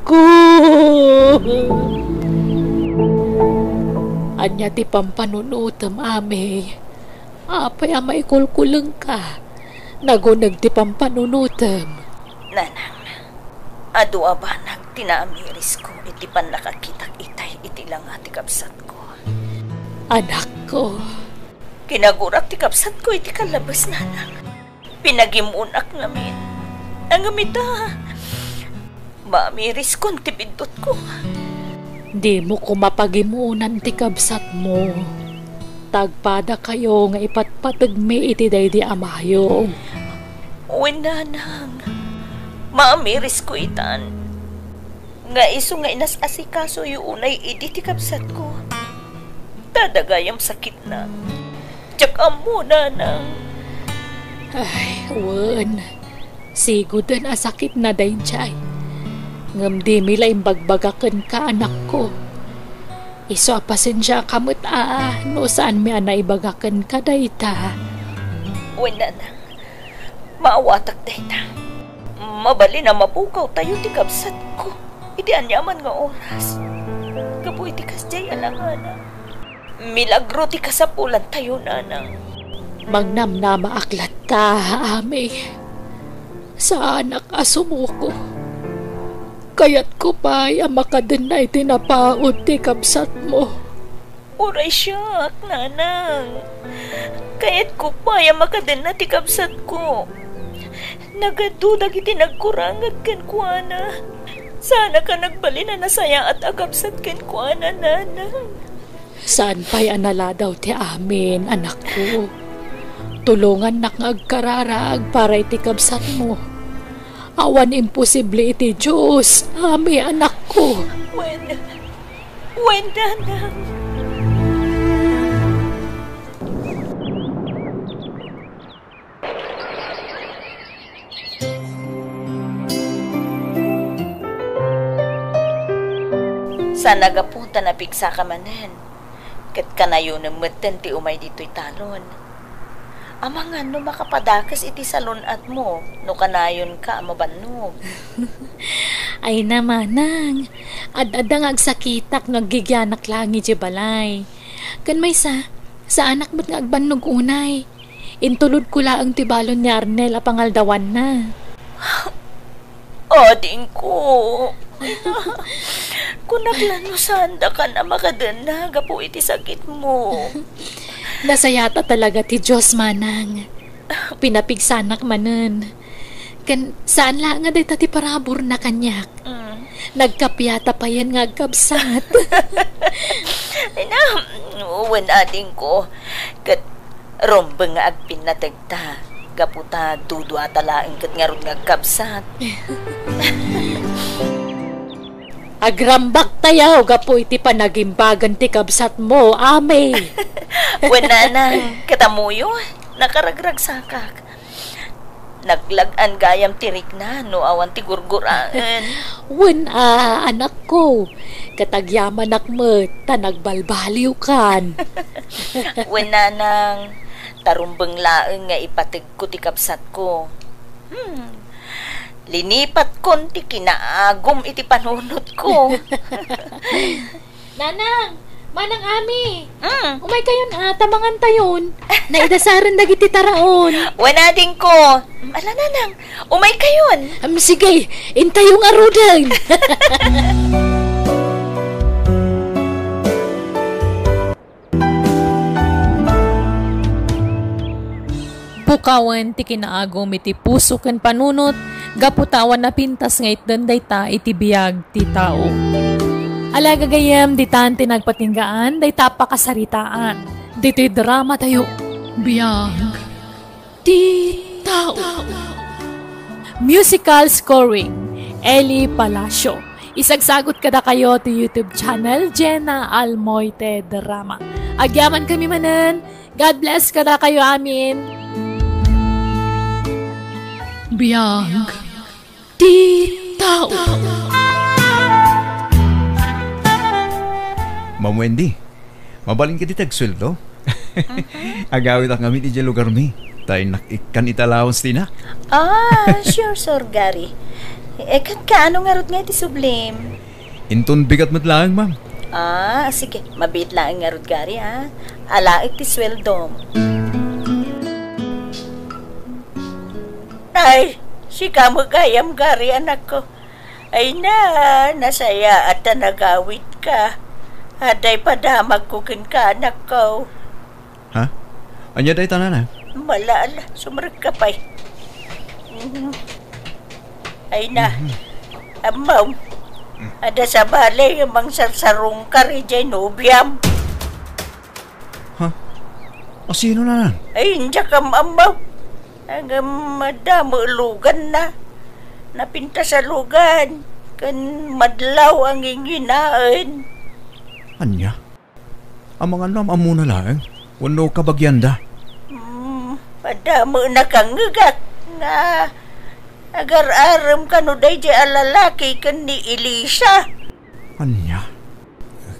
Ania ti pampanunotem, Ami? Apay a maikulkulengka? Naguneg ti pampanunotem. Nanang, adu a banag ti naamirisko iti pannakakitak itay iti langa ti kabsatko. Anakko, Kinagurak ti kabsatko iti kallabes, nanang. Pinagim-onak ngamin. Ngem ita, maamiriskon ti biddutko. Dimo koma pagim-onan ti kabsatmo. Tagpadakayo nga ipatpategmi iti daydi a mayong. Wen, nanang. Maamirisko itan. Nga isu nga inas-asikasoyo unay idi ti kabsatko. Ta adda gayam sakitna. Diak ammo, nanang. Ay, wen. Siguden a sakitna daydiay. Ngem dimi la imbagbaga kenka, anakko. Isu a pasensiaka met a no saanmi a naibaga kenka dayta. Wen, nanang. Maawatak dayta. Mabalin a mapukawtayo ti kabsatko iti aniaman nga oras. Gapu iti kasdiay a langana, milagro ti kasapulantayo, nanang. Mangnamnamaak latta, Ami. Saanak a sumuko. Kayatko pay a makadenna iti napaut ti kabsatmo. Uray siak, nanang. Kayatko pay a makadenna ti kabsatko. Nagadu dagiti nagkurangad kenkuana. Saanak a nagbalin a nasayaat a kabsat kenkuana, nanang. Saan pay a naladaw ti amin, anakko. Tulongannak nga agkararag para iti kabsatmo. Awan imposible iti Dios, Ami, anakko. Wen, Wen, nanang. Saan a gapu ta napigsaka manen, ket kanayonem metten ti umay ditoy talon. Amangan no makapadakes iti salun-atmo no kanayonka a mabannog. Ay na, manang. Ad-adda nga agsakitak no aggigianak laeng idiay balay. Ken maysa, saanak met nga agbannog unay. Intulodko laeng ti balon ni Arnel a pangaldawanna. Adingko. Kunak la no saandakan a makadenna gapu iti sakitmo. Nasayata talaga ti Dios, manang. Pinapigsanak manen. Ken saan la nga dayta ti paraburna kaniak. Mm. Nagkapiata payen nga agkabsat. Ay na, wen, adingko. Ket rumbeng nga agpinnategta. Gapu ta duduata laeng ket ngarud nga agkabsat. Agrambaktayo gapu iti panagimbagan ti kabsatmo, Ami. Wen, nanang, ket ammoyo, nakaragragsakak. Naglag-an gayam ti rikna no awan ti gurguraen. Wen a, anakko, ket agyamanak met ta nagbalbaliwkan. Wen, nanang, ta rumbeng laeng nga ipategko ti kabsatko. Hmm. Linipatkon ti kinaagum iti panunotko. Nanang! Manang Ami! Mm. Umay kayon, a, ta mangantayon. Naidasaren dagiti taraon. Wen, adingko. Ala, nanang, umay kayon. Am, sige, intayo ngaruden. Pukawen ti kinaagum iti puso ken panunot gapu ta awan napintas nga itden dayta iti biag ti tao. Ala, gagayyem, ditan ti nagpatinggaan dayta a pakasaritaan ditoy dramatayo, Biag ti Tao. Musical scoring, Eli Palacio. Isagsagut kadakayo ti YouTube channel, Jenna Almoite Drama. Agyamankami manen. God bless kadakayo amin. Biag ti Tao. Ma'am Wendy, mabalin kadi ti agsueldo? Mhm. Agawitak ngamin idiay lugarmi. Ta innak ikkan iti allowance ti inak. Ah, sure, Sir Gary. Eh, ket kaano ngarud nga iti sublim? Inton bigat met laeng, ma'am. Ah, sige. Mabiit laeng ngarud, Gary, ah. Alaek ti sueldom. Ay, sika met gayam, Gary, anakko. Ay na, nasayaat ta nagawidka. Adda padamagko kenka, anakko. Ha? Ania dayta, Nanang? Mala, ala, sumrekka pay. Mhm. Ay na. Mhm. Ammo, adda sabali nga mangsarsarungkar idiay nobiam. Ha? Asino, Nanang? Ay, diak am-ammo. Ngem adda met luganna. Napintas a lugan ken madlaw a nginginaen. Ania? Amangan no am-ammona laeng wenno kabagianda. Hmm, adda met nakangngegak nga agar-arem kano daydiay a lalaki ken ni Elisa. Ania?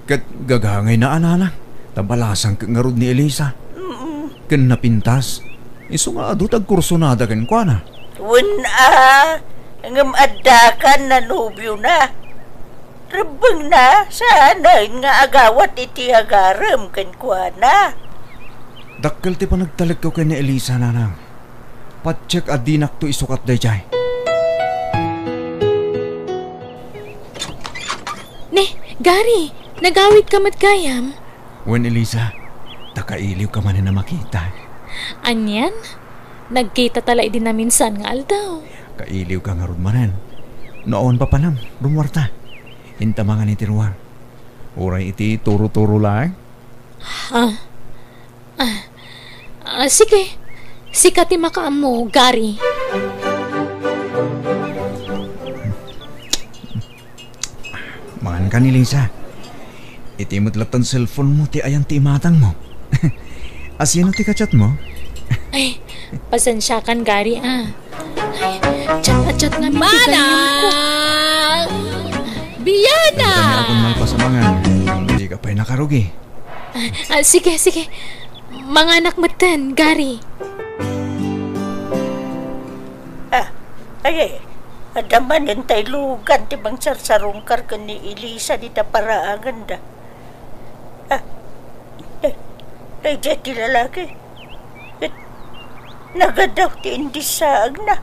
Ket gagangayna a, Nanang, ta balasang ket ngarud ni Elisa. Mm. Ken napintas. Isu nga adu ti agkursunada kenkuana. Wen a, ngem adda kan a nobiona. Rebbengna, saanen nga agawat iti agarem kenkuana. Dakkel ti panagtalekko ken ni Elisa, Nanang. Patiek a dinakto isukat daydiay. Ne, Gary, nagawidka met gayam? Wen, Elisa, ta kailiwka manen a makita. Anian? Nagkitata la idi naminsan nga aldaw. Kailiwka ngarud manen. No awan papanam, rummuarta. Inta mangan iti ruar. Uray iti turo-turo laeng. Ah, ah, ah, sige. Sika ti makaammo, Gary. Mangan ka ni Lisa. Iti met lattan cellphone mo ti ayan ti imatang mo. Asino ti kachat mo? Ay, pasensiakan, Gary, ah. Ay, chat na chat nga Manang! Biana! Kanya akong malpasamangan. Hindi ka pa'y nakarugi. Ah, ah, sige, sige. Manganak metten, Gary. Ah, ay, ay. Adda manen tay lugan ti mangsarsarungkar ken ni Elisa dita paraanganda. Ah, ay, ay, daydiay ti lalaki. Ket nagadaw ti indissaagna.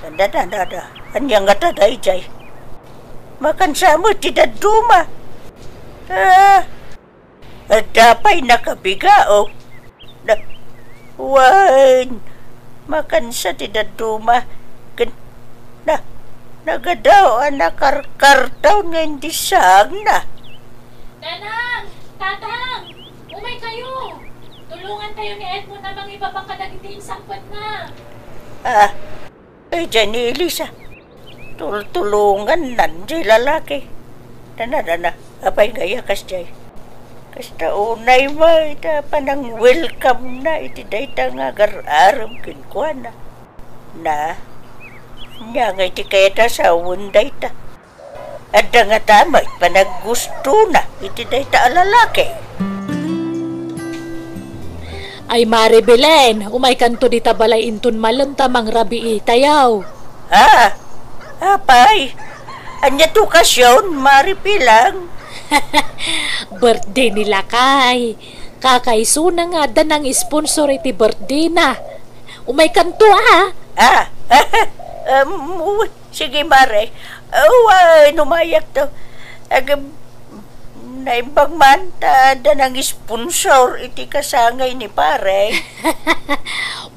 Dada, dada, dada. Ania ngata daydiay? Makansa met ti dadduma. Ah, adda pay nakabigao. Na, wen, makansa ti dadduma. Ken, na, nagadaw a nakarkartaw nga indissaagna. Nanang! Tatang! Umay kayo! Tulungan kayo ni Edmond a mangibaba kadagiti insangpetna. Ah, ay, diay ni Elisa. Tultulongannan diay lalaki. Dana, dana. Apay ngay a kasdiay? Kasta unay met ita panang-welcome na iti dayta nga agar-arem kenkuana. Na, ania ngay ti kayat a sawen dayta? Adda ngata met panaggustona iti dayta a lalaki. Ay, Mare Belen, umaykanto dita balay inton malem ta mangrabiitayo. Ha? Apay? Ania ti okasion, Mare Pilang? Birthday ni lakay. Kakaisuna nga adda nang-sponsor iti birthday na. Umaykanto, a. Ah, um, Sige, Mare. Awan, umayakto. Agam, naimbag man ta adda nang-sponsor iti kasangay ni Pare.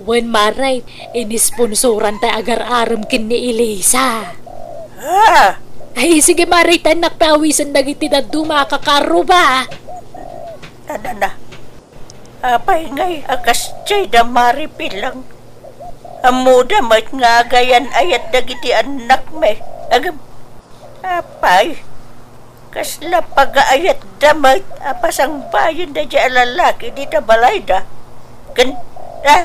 Wen, Mare, inisponsoran tay agar-arem ken ni Elisa. Ah! Ay, sige, Mare, ta innak pay awisen dagiti dadduma a kakaruba. Adda na. Apay ngay a kasdiay da Mare Pilang? Ammoda met nga agayan-ayat dagiti annakmi. Agam, apay, kasla pagaayatda met a pasangbayen daydiay a lalaki dita balayda? Ken, ah,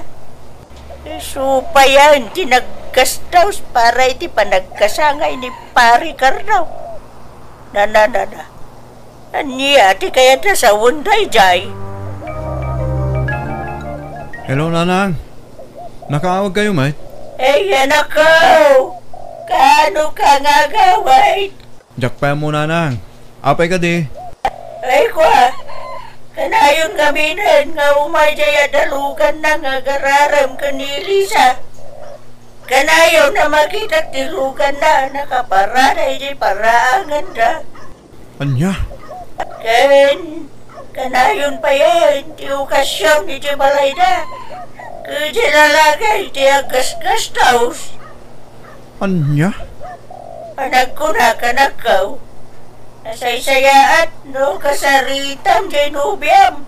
isu payen ti naggastaus para iti panagkasangay ni Pare Carlo. Na, na, na, na. Ania ti kayat a sawen daydiay? Hello, Nanang. Nakaawag kayo met? Ay, anakko! Kaano ka nga agawid? Diak pay ammo, Nanang. Apay kadi? Ay, kua. Kanayon ngaminen nga umay diay a daluganna nga agar-arem ken ni Elisa. Kanayon a makitak ti luganna a nakaparada idiay paraanganda. Ania? Ken, Kanayon payen ti okasyon iti balayda. Ket diay lalaki ti aggasgastos. Ania? Panagkuna kanakkaw, nasaysayaat no kasaritam diay nobiam.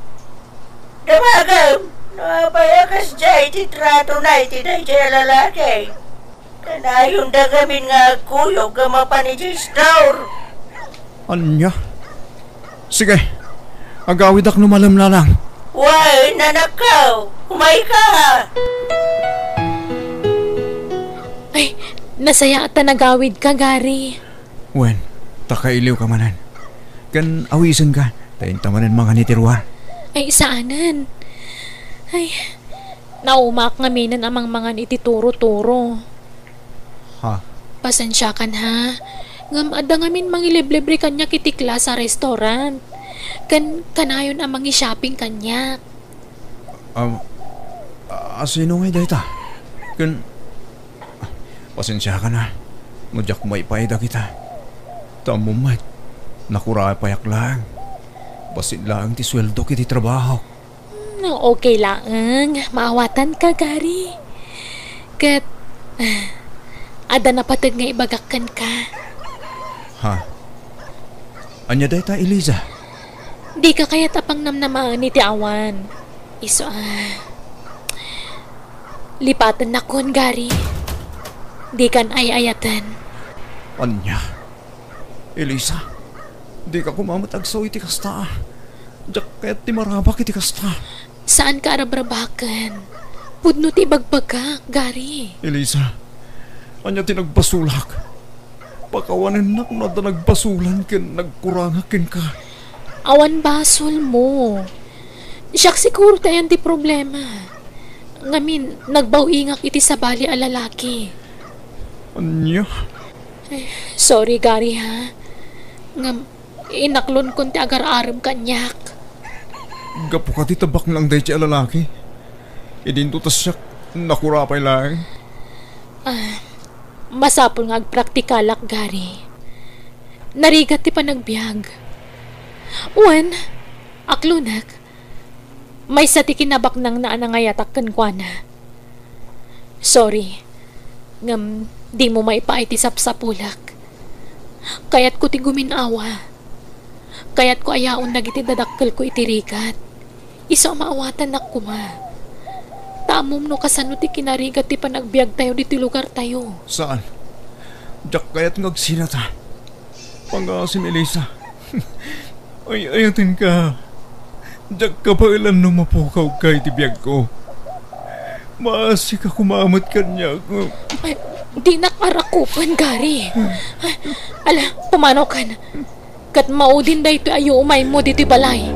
Damagem no apay a kasdiay ti tratona iti daydiay a lalaki. Kanayonda ngamin nga agkuyog a mapan idiay store. Ania? Sige, agawidak no malem laeng. Wen, anakko, umayka. Ay, nasayaat ta nagawidka, Gary. Wen, ta kailiwka manen. Ken awisenka, ta inta manen mangan iti ruar. Ay, saanen. Ay, naumaak ngaminen a mangmangan iti turo-turo. Ha? Pasensiakan, ha? Ngem adda ngamin mangiliblibre kaniak iti class a restaurant. Ken kanayon a mangi-shopping kaniak. Um, a, sino ngay dayta? Ken, pasensiakan, ha, no diak maipaay dagita. Ta ammom met, nakurapayak laeng. Bassit laeng ti sueldok iti trabahok. Hmm, okay laeng. Maawatanka, Gary. Ket, ah, adda napateg nga ibagak kenka. Ha? Ania dayta, Eliza? Dika kayat a pangnamnamaen iti awan. Isu a, lipatennakon, Gary. Dikan ay-ayaten. Ania? Elisa, dika koma met agsao iti kasta. Diak kayat ti marabak iti kasta. Saanka a rabrabaken. Pudno ti ibagbagak, Gary. Elisa, ania ti nagbasolak? Pakawanennak no adda nagbasolan ken nagkurangak kenka. Awan basolmo. Siak siguro ti ayan ti problema. Ngamin, nagbaw-ingak iti sabali a lalaki. Ania? Eh, sorry, Gary, ha? Ngem, inaklonkon ti agar-arem kaniak. Gapu kadi ta baknang daydiay a lalaki? Idinto ta siak, nakurapay laeng. Ah, masapul nga agpraktikalak, Gary. Narigat ti panagbiag. Wen, aklonek. Maysa ti kinabaknangna a nangayatak kenkuana. Sorry, ngem dimo maipaay ti sapsapulek. Kayatko ti gumin-awa. Kayatko a yaon dagiti dadakkelko iti rigat. Isu a maawatannak koma. Ta ammom no kasano ti kinarigat ti panagbiagtayo ditoy lugartayo. Saan? Diak kayat nga agsinata. Pangaasim, Elisa. Ay-ayatenka. Diak kabaelan no mapukawka iti biagko. Maasika koma met kaniak. Ay, dinak arakupen, Gary. Ala, pumanaw kan. Ket maudin daytoy a yuumaymo ditoy balay.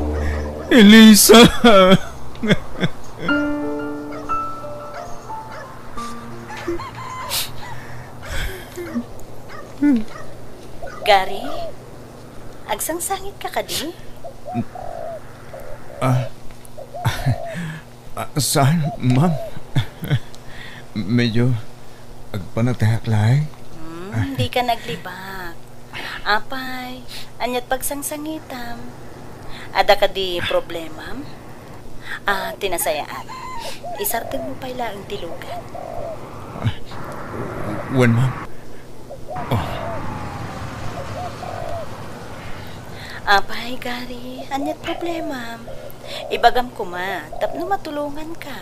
Elisa! Gary? Agsangsangitka kadi? Ah, ah, saan, ma'am? Medyo agpanateak laeng. Hmm, dika naglibak. Apay, aniat pagsangsangitam? Adda kadi problemam? Ah, ti nasayaat, isardengmo pay laeng ti lugan. Ah, wen, ma'am. Oh. Apay, Gary, aniat problemam? Ibagam koma tapno matulonganka.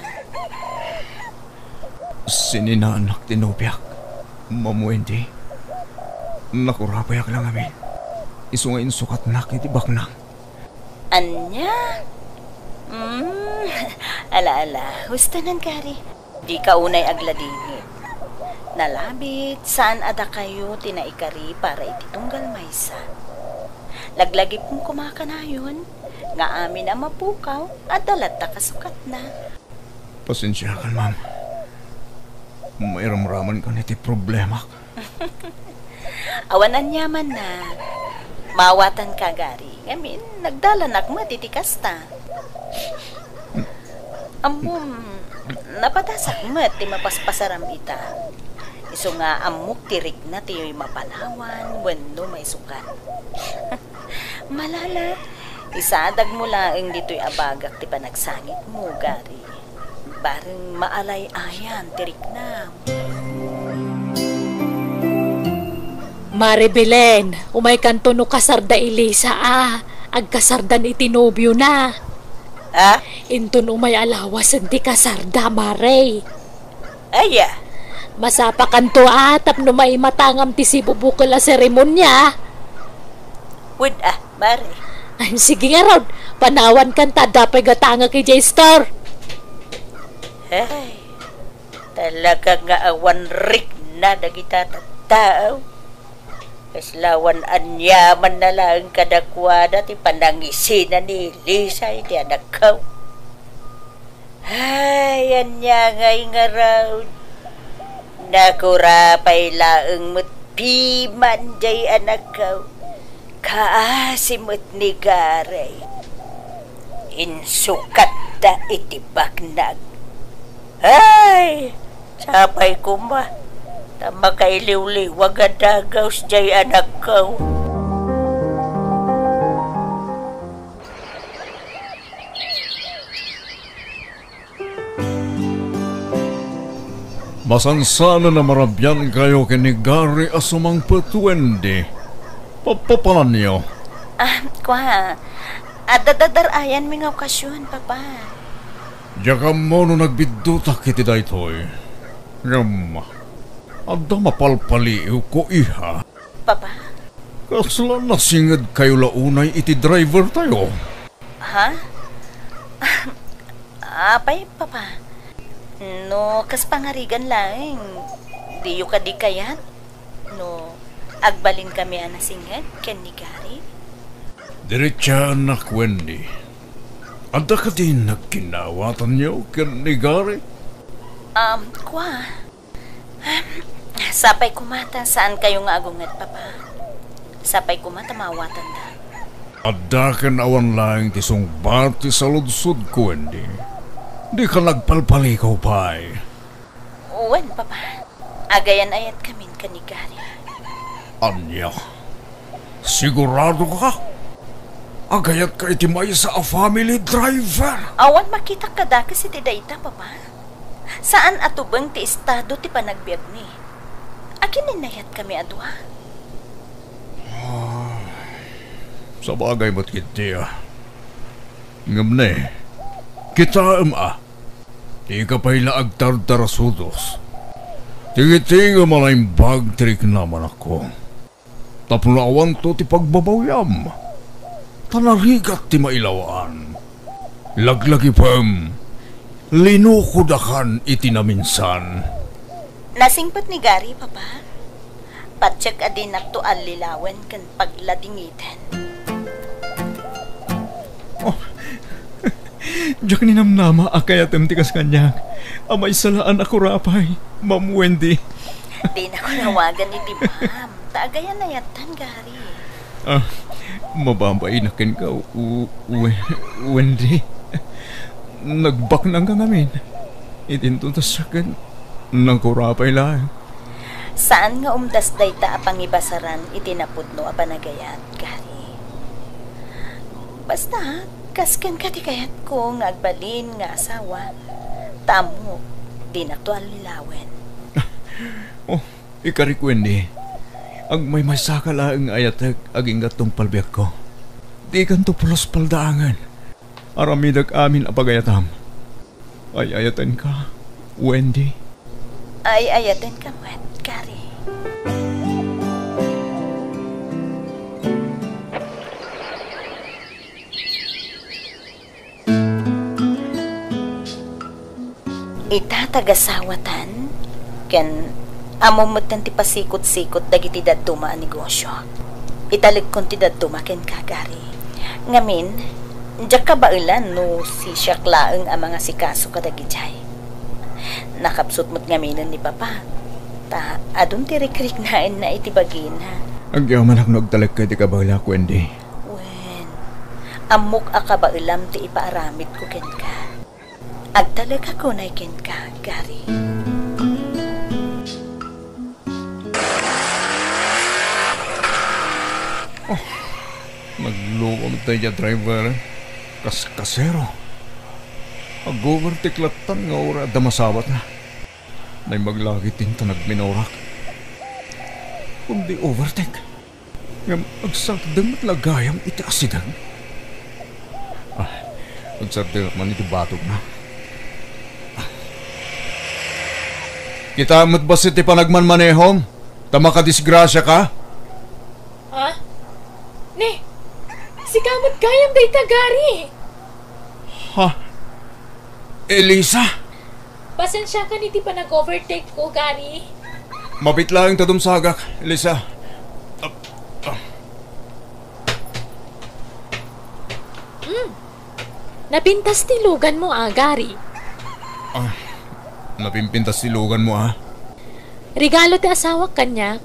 Sininaanak ti nobiak, Ma'am Wendy. Nakurapayak la ngamin. Isu nga insukatnak iti baknang. Ania? Mm, ala, ala. Husto nan, Gary. Dika unay agladingit. Nalabit, saan a dakayo ti naikari para iti tunggal maysa. Laglagipem koma kanayon nga amin a mapukaw, adda latta kasukatna. Pasensiakan, ma'am. Mairamramankan iti problemak. Awan aniamanna. Maawatanka, Gary. Ngamin, nagdalanak met iti kasta. Ammom, napadasak met ti mapaspasaram ita. Isu nga ammok ti rikna ti mapanawan wenno maisukat. Malala, Isadagmo laeng ditoy a bagak ti panagsangitmo, Gary. Bareng maalay-ayan ti riknam. Mare Belen, umaykanto no kasarda Elisa a agkasardan iti nobiona. Ha? Inton umay a lawasen ti kasarda, Mare. Aya? Masapakanto a tapno maimatangam ti sibubukel a seremonia. Wen a, Mare. Ay, sige ngarud, panawankan ta adda pay gatangek idiay store. Ay, talaga nga awan rikna dagita tattao. Kasla awan aniamanna laeng kadakuada ti panangisina ni Elisa iti anakko. Ay, ania ngay ngarud? Nakurapay laeng met piman jay anakko. Kaasi met ni Gary. Insukatta iti baknag. Ay, sapay koma ta makailiwliwag a dagus jay anakko. Masansanen a marabiankayo ken ni Gary a sumangpet, Wendy. Pappapananyo. Ah, kua, adda dadar-ayanmi nga okasion, Papa. Diak ammo no nagbiddutak iti daytoy. Ngem, adda mapalpaliiwko, iha. Papa? Kasla nasingedkayo la unay iti drivertayo? Ha? Apay, Papa? No kas pangarigan laeng, diyo kadi kayat no agbalinkami a nasinged ken ni Gary? Diritsaannak, Wendy. Adda kadi nagkinaawatanyo ken ni Gary? Um, kua. Sapay koma ta saankayo nga agunged, Papa. Sapay koma ta maawatanda. Adda ken awan laeng ti sungbat ti saludsodko, Wendy. Dika nagpalpalikaw pay. Wen, Papa. Agayan-ayatkamin ken ni Gary. Ania? Sigurado ka? Agayatka iti maysa a family driver? Awan makitak kadakes iti dayta, Papa. Saan a tubeng ti estado ti panagbiagmi. Agininayatkami a dua. Ah, sabagay met ketdi a. Ngem ne, kitaem a, dika pay la agtardarasudos. Tingitingem a naimbag ti riknam, anakko. Tapno awanto ti pagbabawiam, ta narigat ti mailawaan. Laglagipem, linukodakan iti naminsan. Nasingpet ni Gary, Papa. Patiek a dinakto allilawen ken pagladingiten. Oh. Diak ninamnama a kayatem ti kas kaniak. A maysa la a nakurapay, Ma'am Wendy. Dinako nawagan iti ma'am, ta agayan-ayattan, Gary. Ah, mababainak kenka, u-, we-, Wendy. Nagbaknangka ngamin. Itinto ta siak ken nakurapay laeng. Saan nga umdas dayta a pangibasaran iti napudno a panagayat, Gary. Basta, kas kenka ti kayatko nga agbalin nga asawa, ta ammok, dinakto allilawen. Oh, ikarik, Wendy. Agmaymaysaka laeng nga ayatek agingga tungpal biagko. Dikanto pulos paldaangen. Aramidek amin a pagayatam. Ay-ayatenka, Wendy. Ay-ayatenka met, Gary. Ita tagasawatan, ken ammom metten ti pasikot-sikot dagiti dadduma a negosio. Italekon ti dadduma kenka, Gary. Ngamin, diak kabaelan no sisiak laeng a mangasikaso kadagidiay. Nakapsut met ngaminen ni Papa, ta adun ti rikriknaenna iti bagina. Agyamanak no agtalekka iti kabaelak, Wendy. Wen, ammok a kabaelam ti ipaaramidko kenka. Agtalekak unay kenka, Gary. Oh. Nagluom daydiay a driver. Kas-, kasero. Ag-overtake lattan nga uray adda masabatna. Naimbag la ketdin ta nagminorak. Kundi overtake. Ngem agsardeng met la gayam iti asideg. Ah, agsardeng man iti batogna. Kita met bassit ti panagmanmanehom, ta makadisgrasiaka. Ha? Ne, sika met gayam dayta, Gary. Ha? Elisa? Pasensiakan iti panag-overtake ko, Gary. Mabiit laeng ta dumsagak, Elisa. Ah, ah. Hmm. Napintas ti luganmo, a, Gary. Ah, napimpintas ti luganmo, a? Regalo ti asawak kaniak.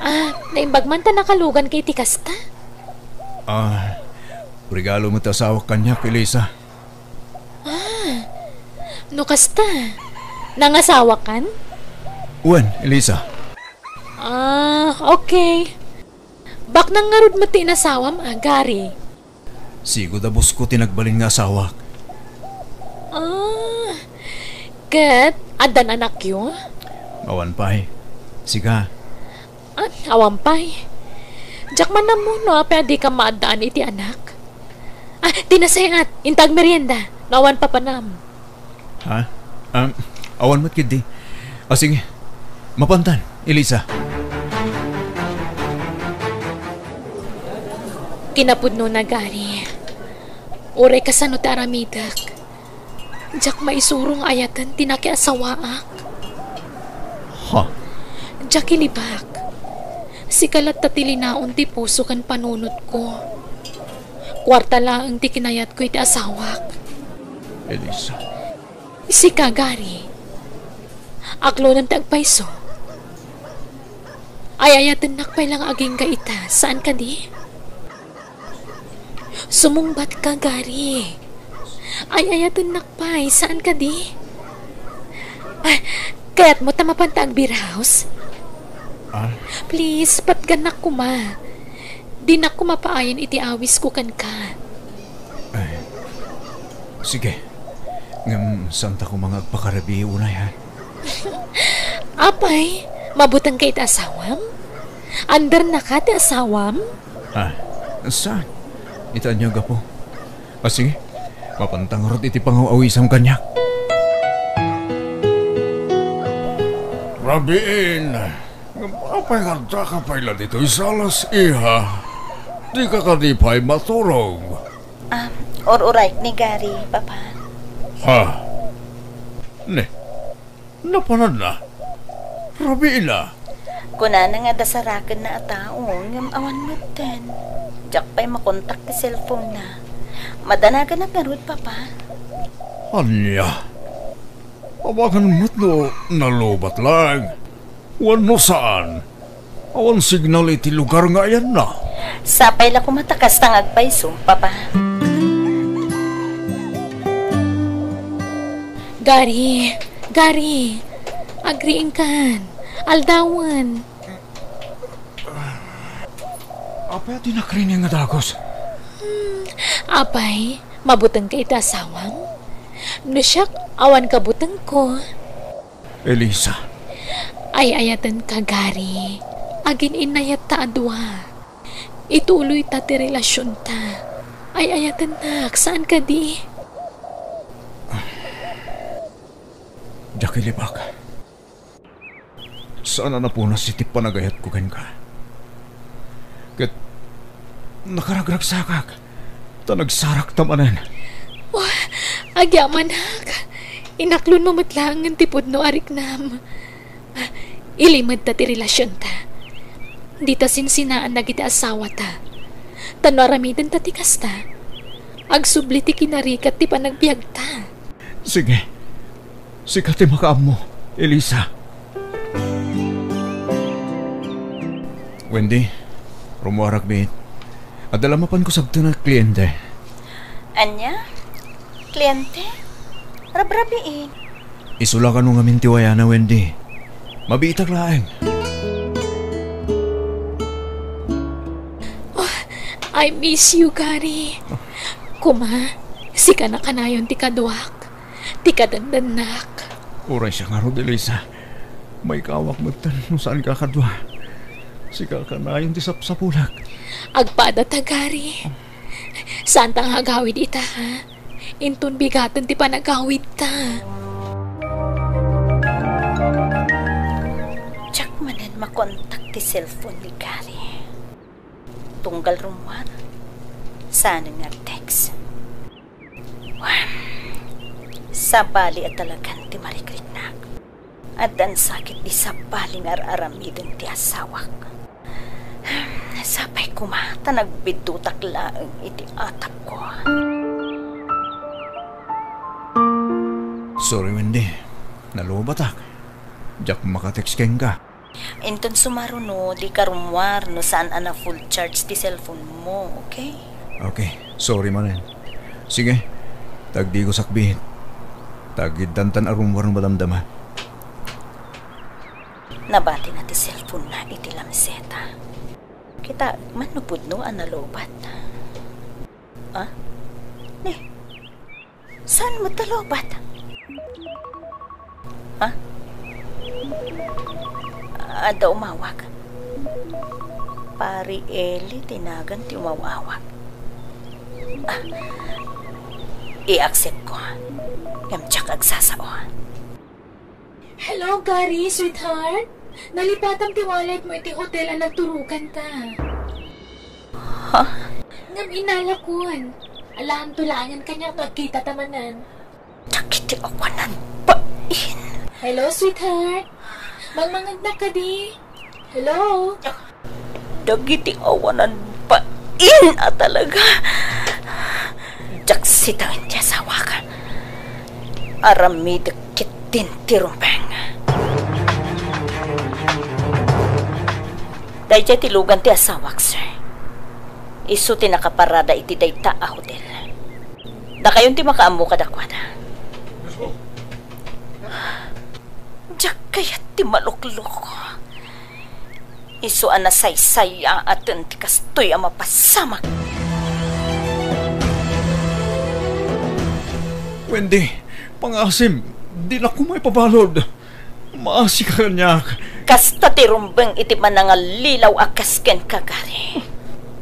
Ah, naimbag man ta nakaluganka iti kasta. Ah, regalo met ti asawak kaniak, Elisa. Ah, no kasta, nangasawakan? Wen, Elisa. Ah, okay. Baknang ngarud met ti inasawam, a, Gary? Sigud a bosko ti nagbalin nga asawak. Ah, ket addan anakyo? Awan pay. Sika? Ah, awan pay. Diak man ammo no apay a dika maaddaan iti anak. Ah, di nasayaat, inta agmerienda, no awan papanam. Ha? Ah, awan met ketdi. Ah, sige. Mapantan, Elisa. Kinapudnona, Gary. Uray kasano ti aramidek, diak maisuro nga ayaten ti nakiasawaak. Ha? Diak ilibak. Sika latta ti linaon ti puso ken panunotko. Kuarta laeng ti kinayatko iti asawak. Elisa. Sika, Gary. Aklonem ti agpayso. Ay-ayatennak pay la nga agingga ita, saan kadi? Sumungbatka, Gary. Ay-ayatennak pay, saan kadi? Ah, kayatmo ta mapanta agbiraus? Ah? Please, patgannak koma. Dinak koma paayen iti awisko kenka. Ay, sige. Ngem saanta koma nga agpakarabii unay, ha? Apay, mabutengka iti asawam? Andernaka ti asawam? Ah, saan? Ita ania a gapu? Ah, sige. Mapanta ngarud iti pangaw-awisam kaniak. Rabiin, ngem apay nga addaka pay la ditoy salas, iha? Dika kadi pay maturog? Ah, ur-urayek ni Gary, Papa. Ha? Ne, napananna? Rabiina. Kunana nga dasarakenna a tao, ngem awan metten. Diak pay makontak ti cellphone-na. Madanagannak ngarud, Papa. Ania? Amangan met no nalubat laeng wenno saan. Awan signal iti lugar nga ayanna. Sapay la koma ta kasta nga agpayso, Papa. Gary, Gary, agriingkan, aldawen. Apay a di nakriing nga dagus? Hmm, apay, mabutengka iti asawam? No siak, awan kabutengko. Elisa. Ay-ayatenka, Gary. Agin-innayatta a dua. Ituloyta ti relasionta. Ay-ayatennak, saan kadi? Diak ilibak. Saan a napunas iti panagayatko kenka. Ket nakaragragsakak, ta nagsarakta manen. Oh, agyamanak. Inaklonmo met laengen ti pudno a riknam. Ilimedta ti relasionta. Dita sinsinaan dagiti asawata. Ta no aramidenta ti kasta, agsubli ti kinarigat ti panagbiagta. Sige. Sika ti makaammo, Elisa. Wendy, rummuarak biit. Adda la mapanko sabten a kliente. Ania? Kliente? Rabrabiin. Isu la kano ngamin ti wayana, Wendy. Mabiitak laeng. Oh, I miss you, Gary. Kuma, sika na kanayon ti kaduak, ti kadendennak. Uray siak ngarud, Elisa. Maikawak metten no saanka a kadua. Sika kanayon ti sapsapulak. Agpada ta, Gary. Saanta nga agawid ita, ha? Inton bigaten ti panagawidta. Diak manen makontak ti cellphone ni Gary. Tunggal rummuar, saan nga text. Wen, sabali a talagan ti marikriknak. Addan sakit di sabali nga ar-aramiden ti asawak. Sapay koma ta nagbiddutak laeng iti atapko. Sorry, Wendy. Nalubatak. Diak makatext kenka. Inton sumaruno, dika rummuar no saan a na-full charge ti cellphone mo, okay? Okay, sorry manen. Sige, tagdigos sakbit. Tagiddantan a rummuar no madamdama. Nabatina ti cellphone na iti lameseta. Kitaek man no pudno a nalubat. Ah? Ni, saan met a lubat? Ha? Adda umawag. Pari Eli ti nagan ti umaw-awag. Ah, i-accept ko. Ngem diak agsasao. Hello, Gary, sweetheart. Nalipatam ti wallet mo iti hotel a nagturoganta. Ha? Ngem inalakon. Alaanto laengen kaniak no agkitata manen. Dagiti awanan bain. Hello, sweetheart. Mangmangegnak kadi? Hello? Dagiti awanan bain a talaga. Diak sitaen ti asawak. Aramidek ketdin ti rumbeng. Daydiay ti lugan ti asawak, sir. Isu ti nakaparada iti dayta a hotel. Dakayon ti makaammo kadakuada. Diak kayat ti maluklok. Isu a nasaysayaaten ti kastoy a mapasamak. Wendy, pangasim, dinak koma ipabalud. Maasika kaniak. Kasta ti rumbeng iti panangallilaw a kas kenka, Gary.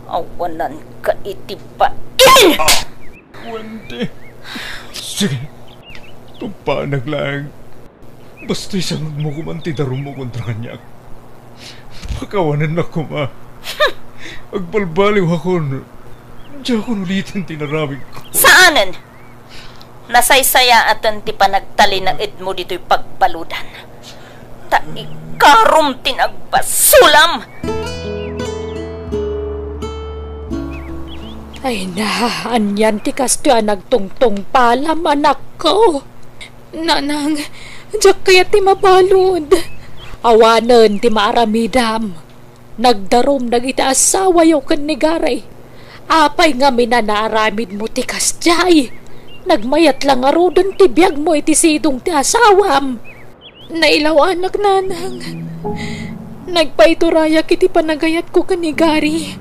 Awananka iti bain! Wendy. Sige. Tumpanak laeng. Basta isangagmo koman ti darummo kontra kaniak. Pakawanennak koma. Agbalbaliwakon. Diakon uliten ti inaramidko. Saanen! Nasaysayaaten ti panagtalinaedmo ditoy pagbaludan. Ta ikarom ti nagbasolam! Ay na, anian ti kastoy a nagtungtungpalam, anakko? Nanang, diak kayat ti mabalud. Awanen ti maaramidam. Nagdarum dagiti asawayo ken ni Gary. Apay ngamin a naaramidmo ti kasdiay? Nagmayat la ngaruden ti biagmo iti sidong ti asawam. Nailaw-anak, nanang. Nagpaiturayak iti panagayatko ken ni Gary.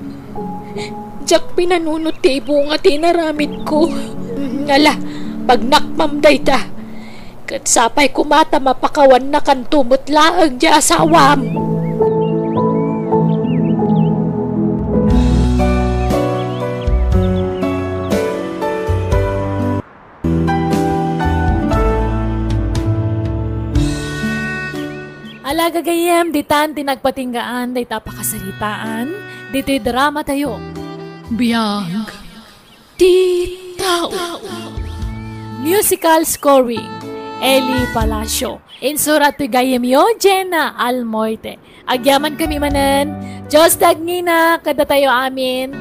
Diak pinanunot ti ibunga ti inaramidko. Ala, pagnakmam dayta. Ket sapay koma ta mapakawannakanto met laeng ti asawam. Ala, gagayyem, ditan ti nagpatinggaan dayta a pakasaritaan ditoy dramatayo. Biag ti tao. Musical scoring, Eli Palacio. Insurat ti gayyemyo, Jenna Almoite. Agyamankami manen. Dios ti agngina kadatayo amin.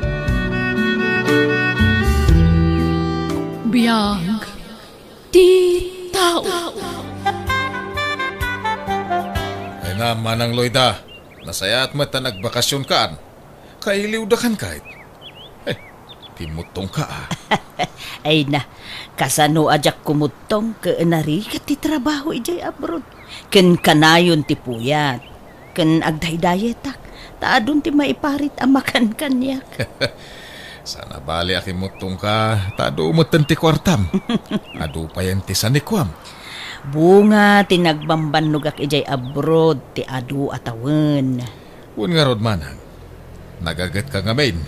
Biag ti tao. Ay na, Manang Loida, nasayaat met ta nagbakasionkaan. Kailiwdakan kayat. Eh, timmuttongka, a. Ay na, kasano a diak kumuttong ken narigat ti trabaho idiay abroad. Ken kanayon ti puyat. Ken agdaydayetak, ta adun ti maiparit a makan kaniak. Sana bali a kimuttongka, ta adu metten ti kuartam. Adu payen ti sanikuam. Bunga ti nagbambannogak idiay abroad ti adu a tawen. Wen ngarud, manang, nagagetka ngamin.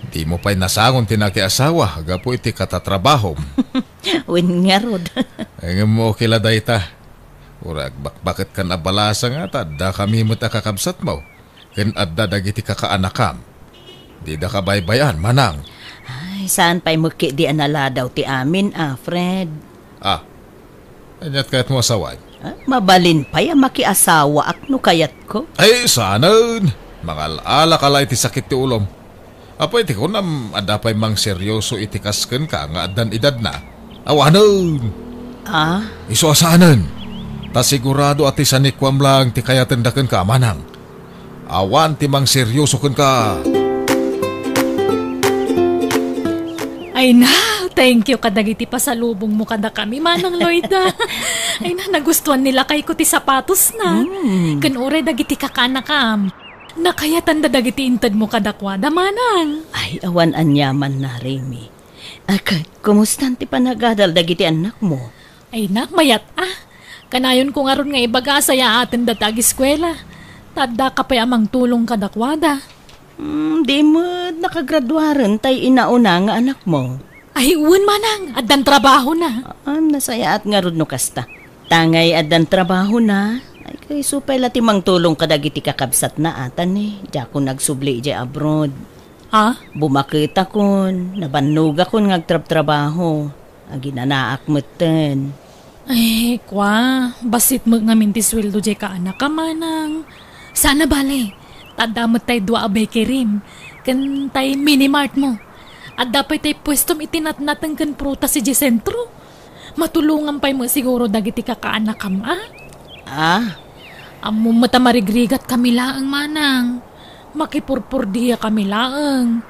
Dimo pay nasangon ti nakiasawa gapu iti katatrabahom. Wen ngarud. Ngem okay la dayta. Uray agbakbaketkan a balasa nga ta addakami met a kakabsatmo, ken adda dagiti kakaanakam. Didaka baybay-an, manang. Ay, saan pay met ketdi a naladaw ti amin, a, Fred? Ah, ania't kayatmo a sawen? Ah, mabalin pay a makiasawaak no kayatko. Ay, saanen! Mangal-alaka la iti sakit ti ulom. Apay ti kunam, adda pay mangseryoso iti kas kenka nga addan edadna? Awanen! Ah? Isu a saanen! Ta sigurado a ti sanikuam laeng ti kayatenda kenka, manang. Awan ti mangseryoso kenka. Ay na, thank you kadagiti pasalubongmo kadakami, Manang Loida. Ay na, nagustuan ni lakayko ti sapatosna. Mm. Ken uray dagiti kakaanakam. Nakayatanda dagiti intedmo kadakuada, manang. Ay, awan aniamanna, Remy. Ket, kumustan ti panagadal dagiti annakmo? Ay, nak, mayat a. Kanayonko ngarud nga ibaga a sayaatenda ti agiskuela. Ta addaka pay a mangtulong kadakuada. Hmm, di met nakagraduaren tay inauna nga anakmo? Ay, wen, manang, addan trabahona. Ah, nasayaat ngarud no kasta. Tangay addan trabahona, ay, kayso pay la ti mangtulong kadagiti kakabsatna, atan, eh, diakon agsubli idiay abroad. Ha? Bumaketakon, nabannogakon nga agtrabtrabaho. Aginanaak metten. Ay, kua, bassit met ngamin ti sueldo diay kaanakam, manang. Saan a bale, ta adda met tay dua a bakery, ken tay mini mart mo. Adda pay tay puestom iti natnateng ken prutas idiay sentro. Matulongan pay met siguro dagiti kakaanakam, a? Ah? Ammom met a marigrigat kami laeng, manang. Makipurpurdia kami laeng.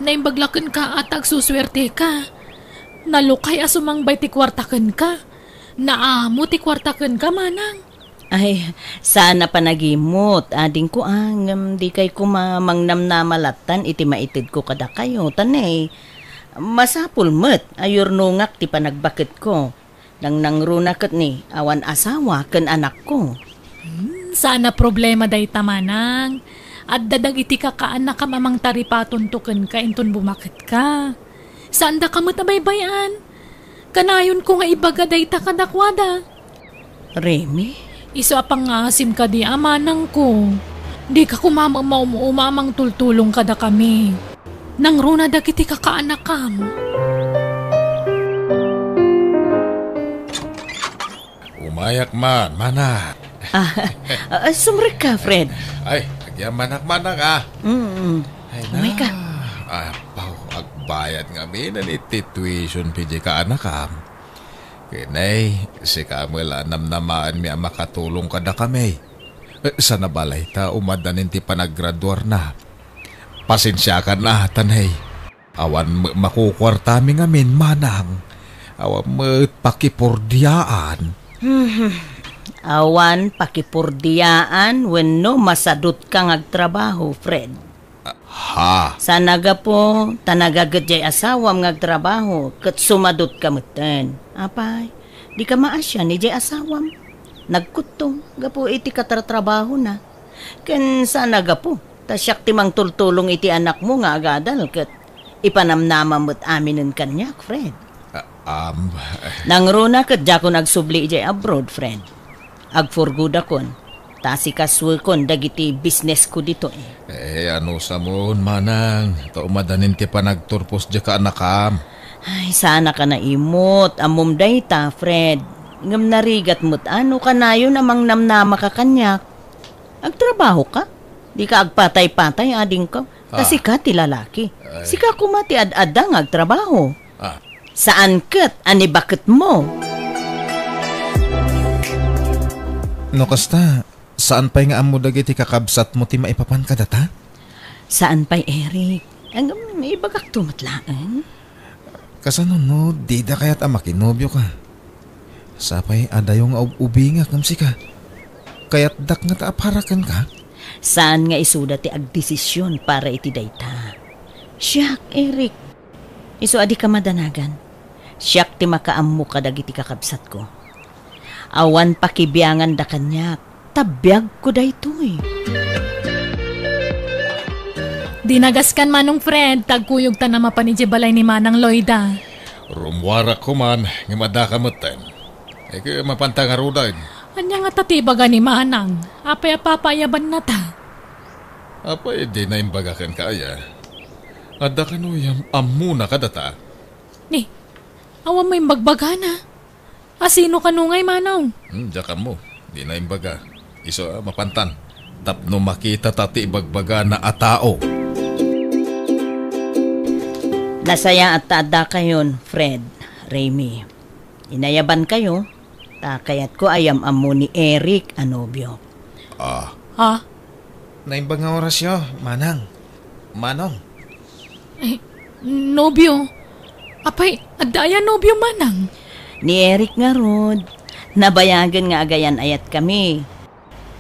Naimbag la kenka a ta agsusuerte ka. Nalukay a sumangbay ti kuarta kenka. Naamo ti kuarta kenka, manang. Ay, saan a panagimut, adingko, a, ngem dikay koma mangnamnama lattan iti maitedko kadakayo, ta ne, masapul met a yurnongak ti panagbaketko. Nangnangruna ket ni, awan asawa ken anakko. Hmm, saan a problema dayta, manang. Adda dagiti kakaanakam a mangtaripatonto kenka inton bumaketka. Saandaka met a baybay-an. Kanayonko nga ibaga dayta kadakuada. Remy? Isu a pangngaasim kadi a manangko. Dika koma maum-uma a mangtultulong kadakami. Nangruna dagiti kakaanakam. Umayak man, manang. Ah, ah, sumrekka, Fred. Ay, agyamanak, manang, a. Mm. Ay, umayka. Apaw, agbayad ngamin iti tuition fee diay kaanakam. Ken ay, sika met la a namnamaenmi a makatulong kadakami. Eh, saan a bale ta umaddanin ti panagraduarna. Pasensiakan a, ta ne, awan met makukuartami ngamin, manang. Awan met pakipurdiaan. Hmm. Awan pakipurdiaan wenno masadutka nga agtrabaho, Fred. Ha? Saan a gapu ta nagaget diay asawam nga agtrabaho ket sumadutka metten. Apay, dika maasian idiay asawam. Nagkuttong gapu iti katratrabahona. Ken saan a gapu ta siak ti mangtultulong iti anakmo nga agadal ket ipanamnamam met aminen kaniak, Fred. Ah, um, Nangruna ket diakon agsubli idiay abroad, Fred. Agpurgodakon, ta asikasuekon dagiti businessko ditoy. Eh, anusamon, manang, ta umaddanin ti panagturpos diay kaanakam. Ay, saan a ka naimut. Ammom dayta, Fred. Ngem narigat met a no kanayon a mangnamnamaka kaniak. Agtrabahoka. Dika agpatay-patay, adingko. Ta Ah. sika ti lalaki. Ay. Sika koma ti ad-adda nga agtrabaho. Ah. Saan ket a ni baketmo. No kasta, saan pay nga ammo dagiti kakabsatmo ti maipapan kadata? Saan pay, Eric. Ngem, ibagakto met laeng. Kasano no dida kayat a makinobioka? Sapay a dayo nga ub-ubingak ngem sika. Kayatdak ngata a para kenka? Saan nga isuda ti agdesisyon para iti dayta. Siak, Eric. Isu a dika madanagan. Siak ti makaammo kadagiti kakabsatko. Awan pakibianganda kaniak, ta biagko daytoy. Dinagaskan, Manong Fred, ta agkuyogtan a mapan idiay balay ni Manang Loida. Rummuarak koman, ngem addaka metten. Ket mapanta ngaruden. Ania ngata ti ibaga ni Manang? Apay a papaayabannata? Apay, dina imbaga kenka aya? Adda kano am-, ammona kadata? Ni, awan mo imbagbagana. A sino kano ngay, Manong? Hmm, diak ammo. Dina imbaga. Isu a mapantan. Tapno makitata ti ibagbagana a tao. Nasayaat ta addakayon, Fred, Remy. Inayabankayo, ta kayatko a yam-ammo ni Eric a nobio. Ah. Ha? Naimbag nga orasyo, Manang. Manong. Eh, nobio? Apay, adda aya nobio, Manang? Ni Eric ngarud. Nabayagen nga agayan-ayatkami.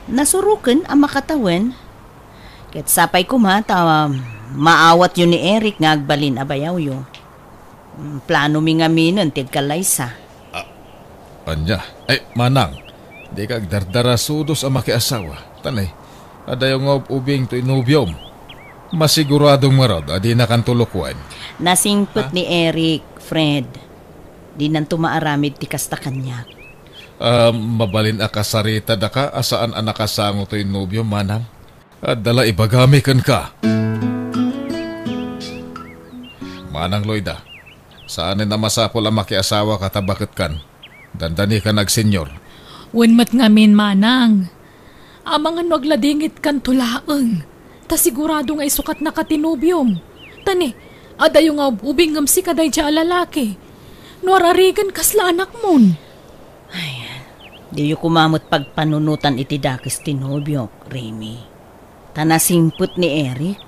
Nasuroken a makatawen. Ket sapay koma ta maawatyo ni Eric nga agbalin a bayawyo. Mm, planomi ngaminen ti agkallaysa. Ah, ania? Ay, Manang, dika agdardarasudos a makiasawa. Tan, ay, adayo nga ub-ubing toy nobiom. Masiguradom ngarud a dinakanto lukuen. Nasingpet Ha? ni Eric, Fred. Dinanto maaramid ti kasta kaniak. Ah, mabalin a kasaritada ka a saan a nakasango toy nobiom, Manang? Adda la ibagami kenka. Manang Loida, saanen a masapul a makiasawaka ta baketkan. Dandanikan a agsenyor. Wen met ngamin, Manang. Amangan no agladingitkanto laeng, ta sigurado nga isukatnaka ti nobiom. Ta ni, adayo nga ub-ubing ngem sika daydiay a lalaki. No ararigen, kasla anakmon. Ay, diyo koma met pagpanunotan iti dakes ti nobiok, Remy. Ta nasingpet ni Eric.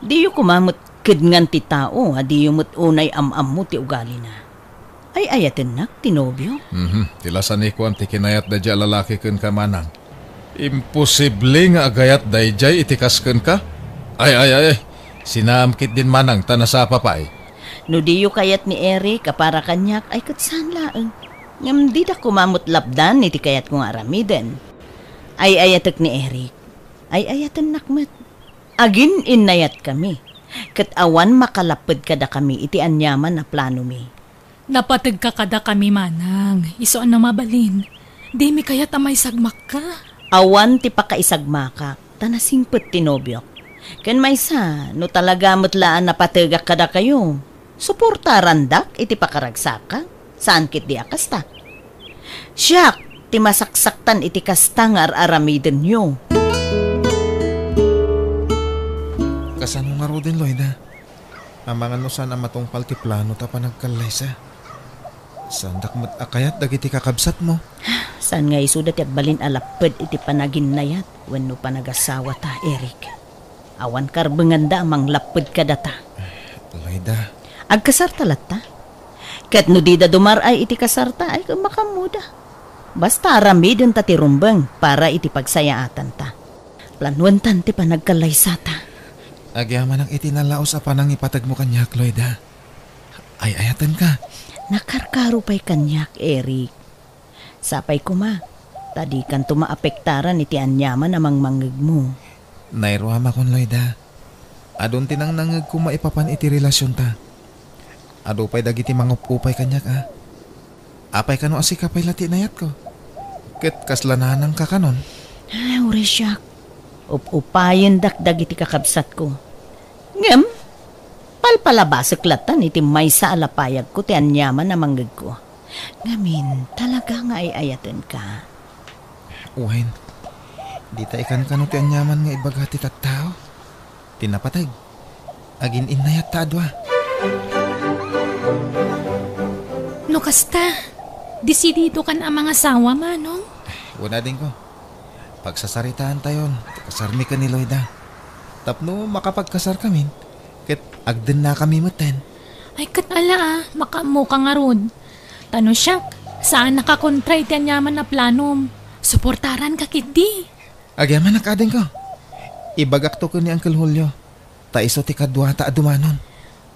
Diyo koma met kedngan ti tao a diyo met unay am-ammo ti ugalina. Ay-ayatennak ti nobio? Mhm. Ti lasanikuan ti kinayat daydiay a lalaki kenka, Manang. Imposible nga agayat daydiay iti kas kenka. Ay, ay, ay, ay. Sinaam ketdin, Manang, ta nasapa pay. No diyo kayat ni Eric a para kaniak, ay ket saan laeng. Ngem dida koma met lapdan iti kayatko nga aramiden. Ay-ayatek ni Eric. Ay-ayatennak met. Agin-innayatkami, ket awan makalapped kadakami iti aniaman a planomi. Napategka kadakami, Manang, isu a no mabalin, dimi kayat a maisagmakka. Awan ti pakaisagmakak, ta nasingpet ti nobiok. Ken maysa, no talaga met la a napategak kadakayo, suportarandak iti pakaragsaka, saan ketdi a kasta. Siak ti masaksaktan iti kasta nga ar-aramidenyo. Kasano ngaruden, Loida? Amangan no saan a matungpal ti plano ta panagkallaysa. Saandak met a kayat dagiti kakabsatmo. Saan nga isuda ti agbalin a lapped iti panaginnayat wenno panagasawata, Eric. Awan karbenganda a manglapped kadata. Loida. Agkasarta latta? Ket no dida dumar-ay iti kasarta, ay, makaammoda. Basta aramidenta ti rumbeng para iti pagsayaatanta. Planuentan ti panagkallaysata. Agyamanak iti nalaus a panangipategmo kaniak, Loida. Ay-ayatenka. Nakarkaro pay kaniak, Eric. Sapay koma, ta dikanto maapektaran iti aniaman a mangmangngegmo. Nairuamakon, Loida. Adun ti nangnangngegko maipapan iti relasionta. Adu pay dagiti mangup-upay kaniak, a. Apay kano a sika pay la ti inayatko? Ket kasla nanangka kanon? Ah, uray siak. Up-upayendak dagiti kakabsatko. Ngem, palpalabasek lattan iti maysa a lapayagko ti aniaman a mangngegko. Ngamin, talaga nga ay-ayatenka. Wen, dita ikankano ti aniaman nga ibaga ti tattao? Ti napateg, agin-innayat ta a dua. No kasta, desididokan a mangasawa, Manong? Wen, adingko. Pagsasaritaantayon ti kasarmi ken ni Loida. Tapno makapagkasarkamin, ket agdennakami metten. Ay, ket ala a, makaammoka ngarud. Ta no siak, saan nakakontra iti aniaman a planom. Suportaranka ketdi. Agyamanak, adingko. Ibagakto ken ni Uncle Julio. Ta isu ti kaduata a dumanon.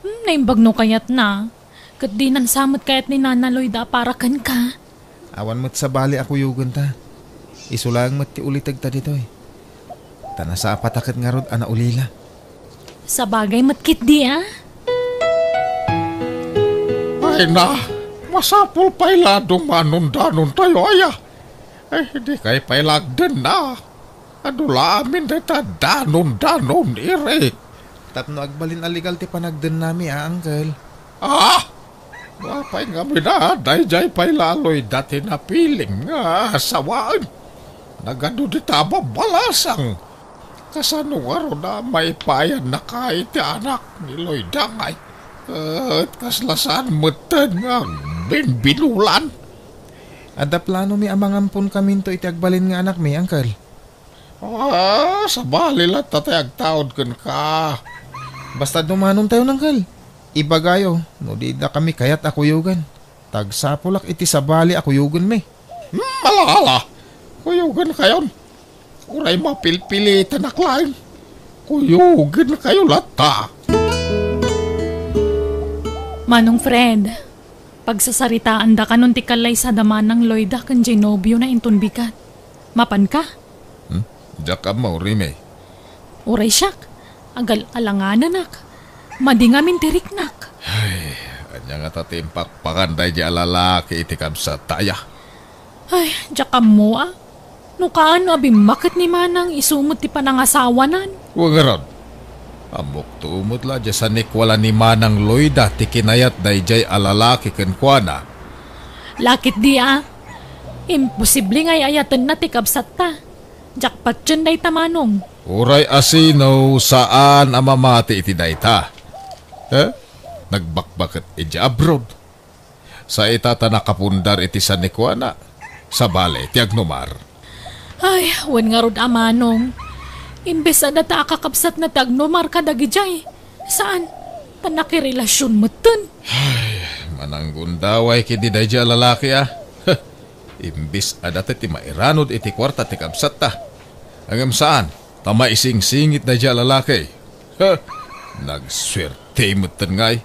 Hmm, naimbag no kayatna. Ket dinan sa met kayat ni Nana Loida a para kenka. Awan met sabali a kuyogenta. Isu laeng met ti ulitegta ditoy. Ta nasapata ket ngarud a naulila. Sabagay met ketdi, a? Ay na, masapul pay la a dumanon-danontayo, aya. Ay, dikay pay la agdenna. Adu la amin dayta danon-danon, Eric. Tapno agbalin a legal ti panagdennami, a, Uncle. Ah! Apay ngamin a daydiay pay la a Loida ti napilim nga asawaen? Nagadu dita a babbalasang. Kasano ngarud a maipayannaka iti anak ni Loida ngay? Ket kasla saan metten nga agbinbinulan? Adda planomi a mangamponkaminto iti agbalin nga anakmi, Uncle. Ah, sabali latta ti agtaud kenka. Basta dumanontayo, Uncle. Ibagayo, no didakami kayat a kuyogen. Ta agsapulak iti sabali a kuyogenmi. Hmm, ala, ala. Kuyogenkayon. Uray mapilpilitanak laeng. Kuyogenkayo latta. Manong Fred, pagsasaritaandaka no ti kallaysa da Manang Loida ken diay nobiona inton bigat. Mapanka? Hmm? Diak ammo, Rime. Uray siak, agal-alangananak. Madi ngamin ti riknak. Ay, ania ngata ti impakpakan daydiay a lalaki iti kabsatta, aya? Ay, diak ammo, a. No kaano a bimmaket ni Manang isu met ti panangasawanan? Wen ngarud, ammokto met la diay sanikua la ni Manang Loida ti kinayat daydiay a lalaki kenkuana. La ketdi, a. Imposible nga ay-ayatenna ti kabsatta. Diak patien dayta, Manong. Uray asino, saan a mamati iti dayta. Eh? Nagbakbaket idiay abroad. Sa ita ta nakapundar iti sanikuana, sabali ti agnumar. Ay, wen ngarud a, Manong. Imbes a data a kakabsatna ti agnumar kadagidiay, saan, ta nakirelasion metten. Ay, mananggundaway ketdi daydiay a lalaki, a. Imbes a data ti mairanod iti kuarta ti kabsatta. Ngem saan, ta maisingsingit daydiay a lalaki. Ha! Nagsuerte metten ngay.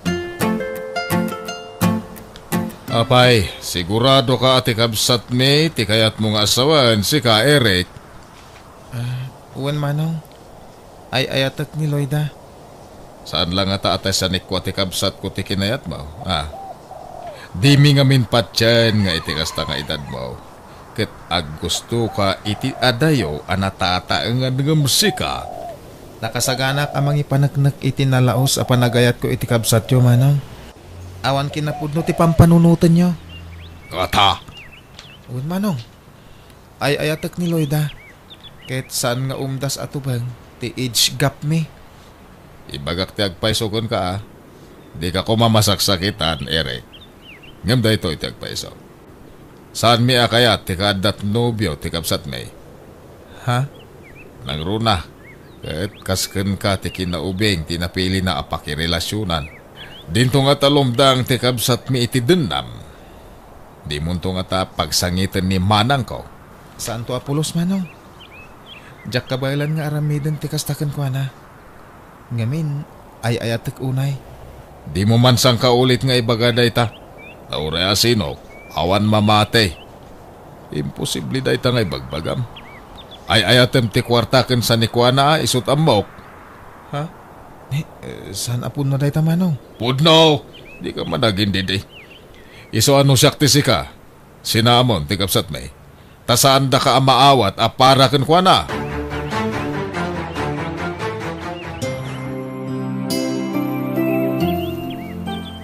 Apay, siguradoka a ti kabsatmi ti kayatmo nga asawaen, sika, Eric? Ah, wen, Manong. Ay-ayatek ni Loida. Saan la ngata a ti sanikua ti kabsatko ti kinayatmo, a? Dimi ngamin patien nga iti kasta nga edadmo, ket aggustoka iti adayo a natataengan ngem sika. Nakasaganak a mangipaneknek iti nalaus a panagayatko iti kabsatyo, Manong. Awan kinapudno ti pampanunotenyo. Kata! Wen, Manong. Ay-ayatek ni Loida, ket saan nga umdas a tubeng ti age gap mi. Ibagak ti agpayso kenka, a. Dika koma masaksakitan, Eric. Ngem daytoy ti agpayso. Saanmi a kayat ti kaaddat nobio ti kabsatmi. Ha? Nangruna, ket kas kenka ti kinaubing ti napilina a pakirelasionan. Dinto ngata lumdang ti kabsatmi iti dennam. Dimonto ngata pagsangiten ni manangko. Saanto a pulos, Manong. Diak kabaelan nga aramiden ti kasta kenkuana. Ngamin, ay-ayatek unay. Dimo man sangkaulit nga ibaga dayta. Ta uray a sino, awan mamati. Imposible dayta nga ibagbagam. Ay-ayatem ti kuarta ken sanikuana a isut' ammok. Ha? Eh, eh, saan a pudno dayta, Manong? Pudno! Dika man agindidi. Isu a no siak ti sika, sinaamon ti kabsatmi, ta saandaka a maawat a para kenkuana.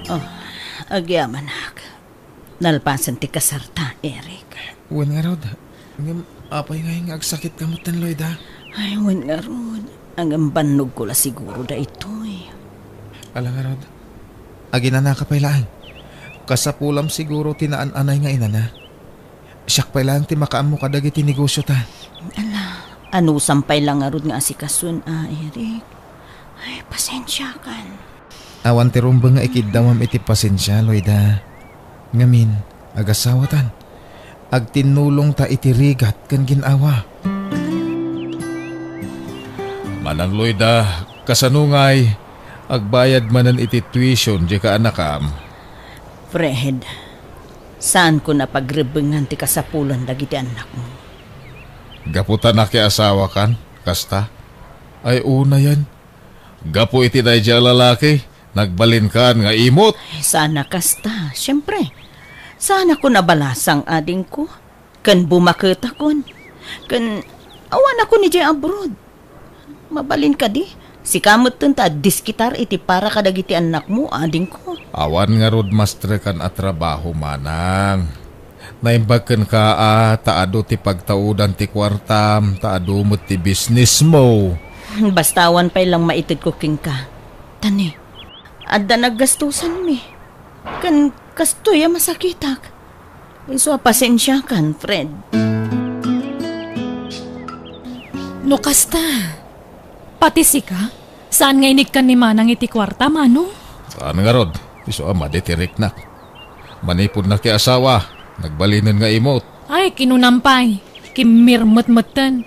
Oh, agyamanak. Nalpasen ti kasarta, Eric. Wen ngarud, ngem apay ngay nga agsakitka metten, Loida? Ay, wen ngarud. Ngem bannogko la siguro daytoy. Ala ngarud, aginanaka pay laeng. Kasapulam siguro ti naan-anay nga inana. Siak pay laeng ti makaammo kadagiti negosiota. Ala, anusam pay la ngarud nga asikasuen, a, Eric. Ay, pasensiakan. Awan ti rumbeng nga ikiddawam iti pasensia, Loida. Ngamin, agasawatan. Agtinnulongta iti rigat ken gin-awa. Manang Loida, Kasano ngay, agbayad manen iti tuition diay kaanakam? Fred, saanko a pagrebbengan ti kasapulan dagiti annakmo. Gapu ta nakiasawakan, kasta? Ay, unayen. Gapu iti daydiay a lalaki, nagbalinkan nga imot. Ay, saan a kasta, siempre. Saanakon a balasang, adingko. Ken bumaketakon. Ken awanakon idiay abroad. Mabalin kadi, sika metten ta agdiskitar iti para kadagiti annakmo, adingko. Awan ngarud mastrekan a trabaho, manang. Naimbag kenka a ta adu ti pagtaudan ti kuartam, ta adu met ti bisnismo. Basta awan pay lang maitedko kenka. Tani, adda naggastusanmi. Ken kastoy a masakitak. Isu a pasensiakan, Fred. No kasta, pati sika, saan nga inikkan ni Manang iti kuarta, Manong? Saan ngarud, isu a madi ti riknak. Manipud nakiasawa, nagbalinen nga imot. Ay, kinunam pay, kimmirmet metten.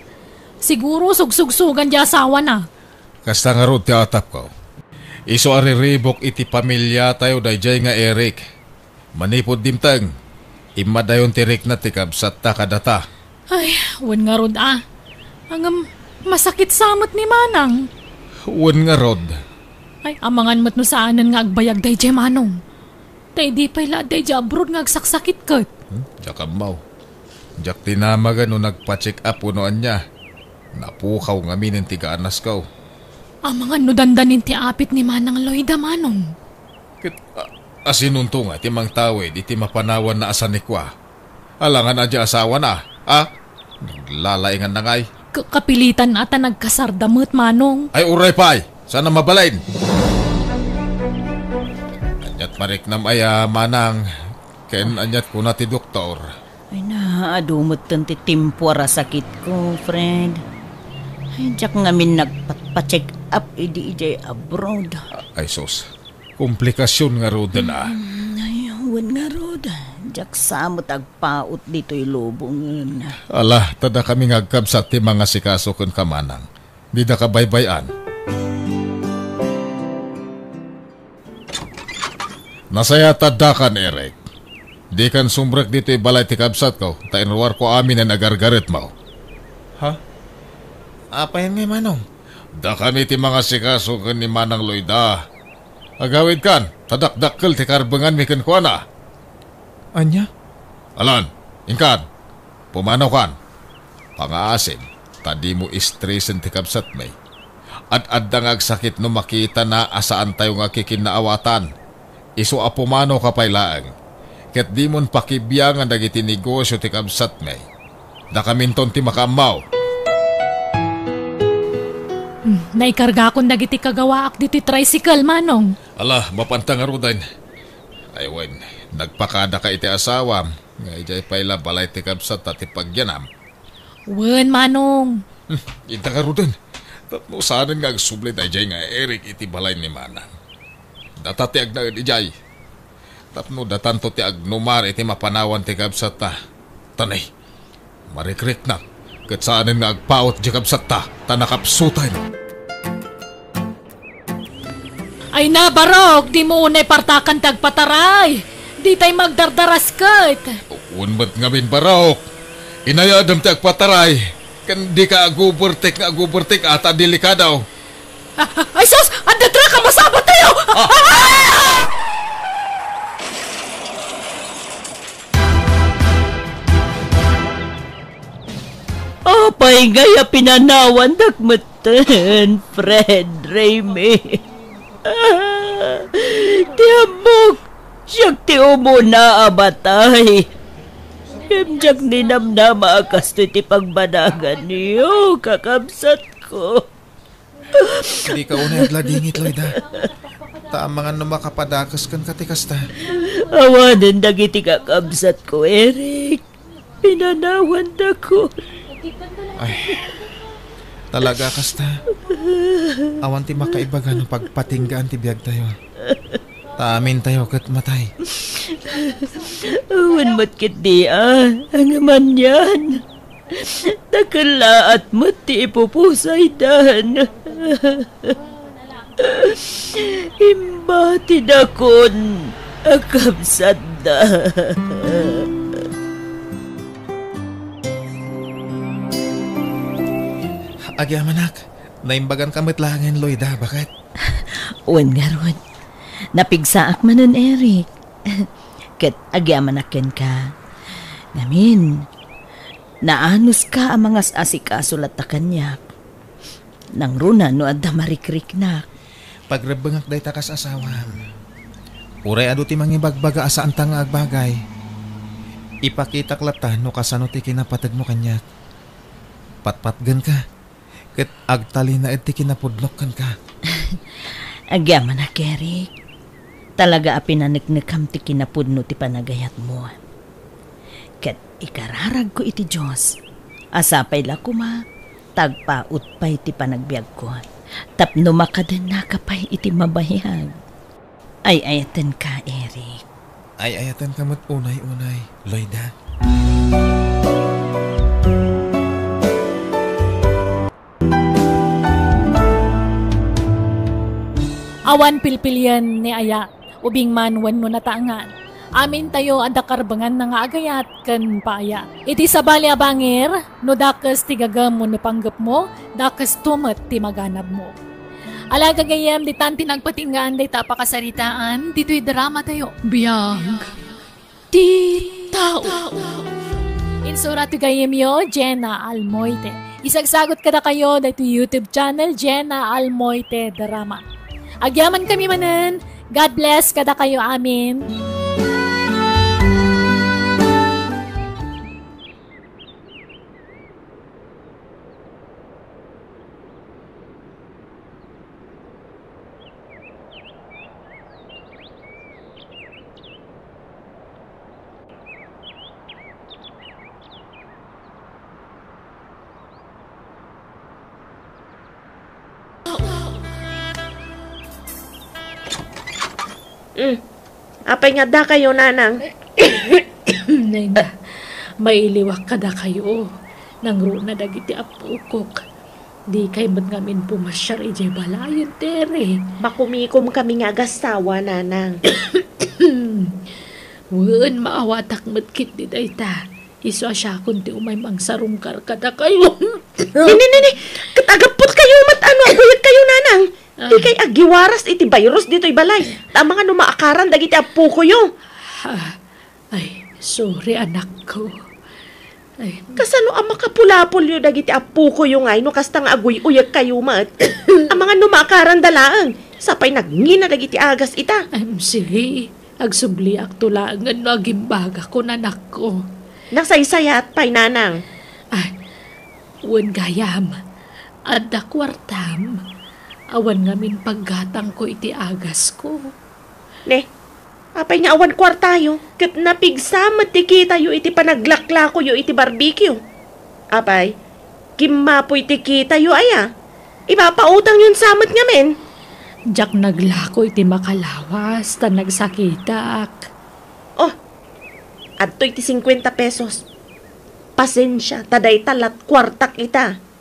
Siguro sugsugsugan ti asawana. Kasta ngarud ti atapko. Isu a riribuk iti pamiliatayo daydiay nga Eric. Manipud dimteng, immadayon ti rikna ti kabsatta kadata. Ay, wen ngarud a. Ngem, masakit sa met ni Manang. Wen ngarud. Ay, amangan met no saanen nga agbayag daydiay, Manong. Ta idi pay la daydiay abroad nga agsaksakit ket. Hmm? Diak ammo. Diak dinamagen no nagpa-check up wenno ania. Napukaw ngamin ti gaanasko. Amangan no dandanin ti apit ni Manang Lloyda, Manong. Ket, a, asinonto nga ti mangtawid iti mapanawanna a sanikua? Alangan a diay asawana, a? Naglalainganna ngay. Ka-, kapilitanna ta nagkasarda met, Manong. Ay, uray pay! Saan a mabalin? Aniat mariknam aya, Manang? Ken aniat kuna ti doktor? Ay na, adu metten ti timpuar a sakitko, Fred. Ay, diak ngamin nagpatpa-check up idi idiay abroad. Ay, sus. Komplikasyon ngaruden a. Mm, ay, wen ngarud. Diak sa met agpaut ditoy lubongen. Ala, ta dakami nga agkabsat ti mangasikaso kenka, Manang. Dida kabaybay-an. Nasayaat addakan, Eric. Dikan sumrek ditoy balay ti kabsatko, ta inruarko aminen a gargaretmo. Ha? Apayen ngay, Manong? Dakami ti mangasikaso ken ni Manang Loida. Agawidkan, ta dakdakkel ti karbenganmi kenkuana. Ania? Alan, inkan, pumanakan. Pangaasim, ta dimo istresen ti kabsatmi. Ad-adda nga agsakit no makitana a saantayo nga kikinnaawatan. Isu a pumanoka pay laeng, ket dimon pakibiangan dagiti negosio ti kabsatmi. Dakaminton ti makaammo. Hmm, naikargakon dagiti kagawaak ditoy tricycle, Manong. Ala, mapanta ngaruden. Ay, wen, nagpakadaka iti asawam, nga idiay pay la balay ti kabsatta ti pagyanam. Wen, Manong. Hmm, inta ngaruden. Tapno saanen nga agsubli daydiay nga Eric iti balay ni Manang. Data ti agnaed idiay. Tapno datanto ti agnumar iti mapanawan ti kabsatta. Tani, marikriknak, ket saanen nga agpaut ti kabsatta, ta nakapsuten. Ay na, Barok, dimo unay partakan ti agpataray. Ditay magdardarasket. Wen met ngamin, Barok. Inayadem ti agpataray. Ken dika agubertek nga agubertek a ta delikado. Ay, sus! Adda truck a masabat tayo! Ah! Apay ngay a pinanawandak metten, Fred, Raymi? Ti ammok, siak ti umuna a matay. Ngem diak ninamnama a kastoy ti pagbanaganyo, kakabsatko. Dika unay agladingit, Loida. Ta amangan no makapadakes kenka ti kasta. Awanen dagiti kakabsatko, Eric. Pinanawandakon. Ay, talaga kasta. Awan ti makaibaga no pagpatinggaan ti biagtayo. Ta amintayo ket matay. Awan met ketdi a, ngem anian. Dakellaat met ti ipupusaydan. Imbatidakon a kabsatda. Agyamanak, naimbaganka met laengen, Loida, baket? Wen ngarud, napigsaak manen, Eric. Ket agyamanak kenka. Ngamin, naanuska a mangas-asikaso latta kaniak. Nangruna no adda marikriknak. Pagrebbengak dayta kas asawam. Uray adu ti mangibagbaga a saanta nga agbagay, ipakitak latta no kasano ti kinapategmo kaniak. Patpatgenka, ket agtalinaed ti kinapudnok kenka. Agyamanak, Eric. Talaga a pinaneknekam ti kinapudno ti panagayatmo. Ket ikararagko iti Dios a sapay la koma ta agpaut pay ti panagbiagko tapno makadennaka pay iti mabayag. Ay-ayatenka, Eric. Ay-ayatenka met unay-unay, Loida. Awan pilpilien ni aya, ubing man wenno natangan. Amintayo adda karbenganna nga agayat ken paaya. Iti sabali a bangir, no dakes ti gagem wenno panggepmo, dakesto met ti maganabmo. Ala gagayyem, ditan ti nagpatinggaan dayta a pakasaritaan, ditoy dramatayo. Biag ti tao. Insura ti gayyemyo, Jenna Almoite. Isagsagot kadakayo daytoy YouTube channel, Jenna Almoite Drama. Agyamankami manen. God bless kadakayo amin. Mm. Apay nga dakayo, nanang? Neng, mailiwak kadakayo. Nangruna dagiti appokok. Dikay met ngamin pumasiar idiay balayen, Tere. Makumikom kami nga agasawa, nanang. Wen, maawatak met ketdi dayta. Isu a siakon ti umay mangsarungkar kadakayo. Ni, ni, ni, ni. Ket agapputkayo met a no aguyegkayo, nanang. Ah. Dikay agiwaras iti virus ditoy balay. Ta amangan no maakaran dagiti appokoyo. Ah, ay, sorry, anakko. Ay. Kasano a makapulapolyo dagiti appokoyo ngay no kasta nga aguy-uyegkayo met? Amangan no maakaranda laeng. Sapay nagngina dagiti agas ita. Em, sige. Agsubliakto laengen no agimbagakon, anakko. Nasaysayaat pay, nanang. Ay, wen gayam, adda kuartam. Awan ngamin paggatangko iti agasko. Ne, apay nga awan kuartayo, ket napigsa met ti kitayo iti panaglaklakoyo iti barbecue? Apay, kimmapoy ti kitayo aya? Ipapautangyon sa met ngamin. Diak naglako iti makalawas ta nagsakitak. Oh, adtoy ti singkuenta pesos. Pasensia, ta dayta lat kuartak ita.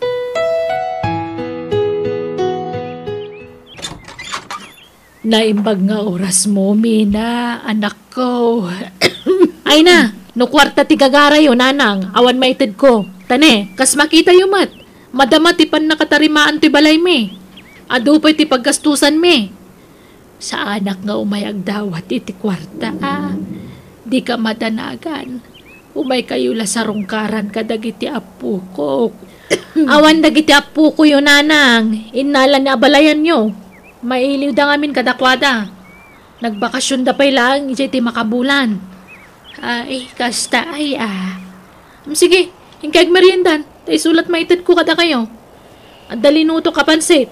Naimbag nga orasmo, Mina, anakko. Ay na, no kuarta ti gagarayo, nanang, awan maitedko. Ta ne, kas makitayo met, madama ti pannakatarimaan toy balaymi. Adu pay ti paggastusanmi. Saanak nga umay agdawat iti kuarta, a. Dika madanagan. Umaykayo la sarungkaran kadagiti appokok. Awan dagiti appokoyo, nanang. Innala ni abalayanyo. Mailiwda ngamin kadakuada. Nagbakasionda pay laeng idiay ti makabulan. Ay, kasta ay, a. Mm, sige, inka agmeriendan, ta isu lat maitedko kadakayo. Adda linutok a pansit.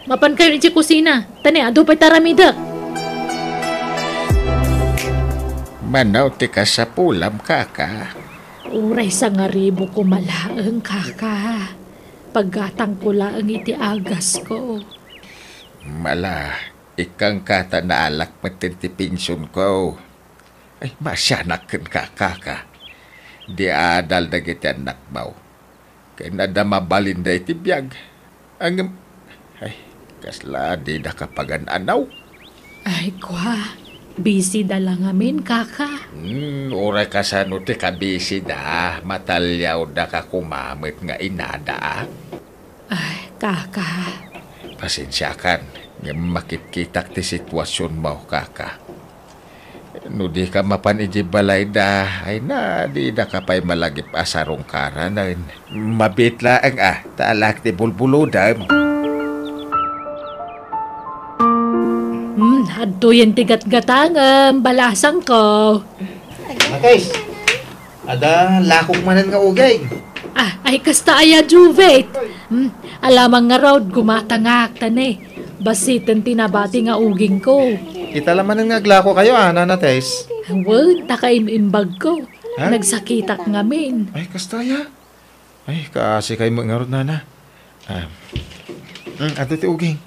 Mapankayo idiay kusina, ta ne, adu pay ti aramidek. Mano ti kasapulam, kaka? Uray sangaribu koma laeng, kaka. Paggatangko laeng iti agasko. Mala, ikkanka ta naalak metten ti pensionko. Ay, maasianak kenka, kaka. Di adal dagiti annakmo. Ken adda mabalinda iti biag. Ngem, ay, Kasla dida kapagan-anaw? Ay, kua, busy da la ngamin, kaka. Hmm, uray kasano ti kabisi da, mataliaw da ka kumamet nga inada, a? Ay, kaka. Pasensiakan, ngem makitkitak ti situasionmo, kaka. No di ka mapan iti balayda, ay na, di da ka pay malagip a sarungkaran. Mabiit laeng, a, ta alak ti bulbulodem. Hmm, adtoyen ti gatgatangem, balasangko. Matis, ada lakok manen nga uging. Ah, ay kasta aya, Juvet. Hmm, alamang ngarud, gumatangak, tane. Basiten ti nabati nga ugingko. Ita la manen nga aglakokayo, a, Nana Tess? Wen, ta kaim-imbagko. Ha? Nagsakitak ngamin. Ay, kasta aya? Ay, kaasi kay met ngarud, Nana. Ah. Mm, adto ti uging.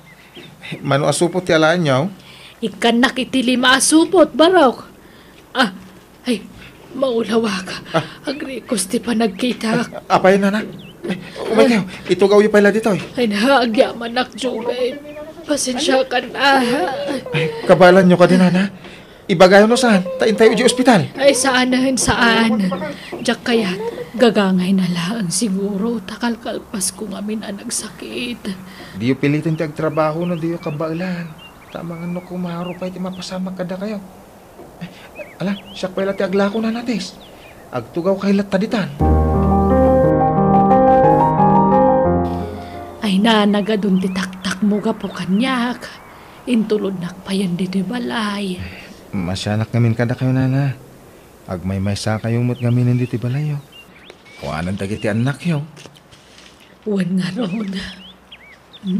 Mano a supot ti alaenyo? Ikkannak iti lima a supot, Barok. Ah, ay, maulawak. Ah. Agrikos ti panagkitak. Apay, Nana? Ay, umay kayo. Itugawyo pay la ditoy. Ay, na, agyamanak, Jubel. Pasensiakan, ah. Ay, kabaelanyo kadi, Nana? Ibagayo no saan, ta intayo idiay ospital. Ay, saanen, saan. Diak kayat, gagangay na laeng siguro, ta kalkalpasko ngamin a nagsakit. Diyo piliten ti agtrabaho no diyo kabaelan. Ta amangan no kumaro pay ti mapasamak kadakayo. Ay, ala, siak pay la ti aglako, Nana Tess. Agtugawkay latta ditan. Ay, nanagadun ti taktakmo gapu kaniak. Intulodnak payen ditoy balay. Masianak ngamin kadakayo, Nana. Agmaymaysakayo met ngamin ditoy balayyo. Awanen dagiti annakyo. Wen ngarud.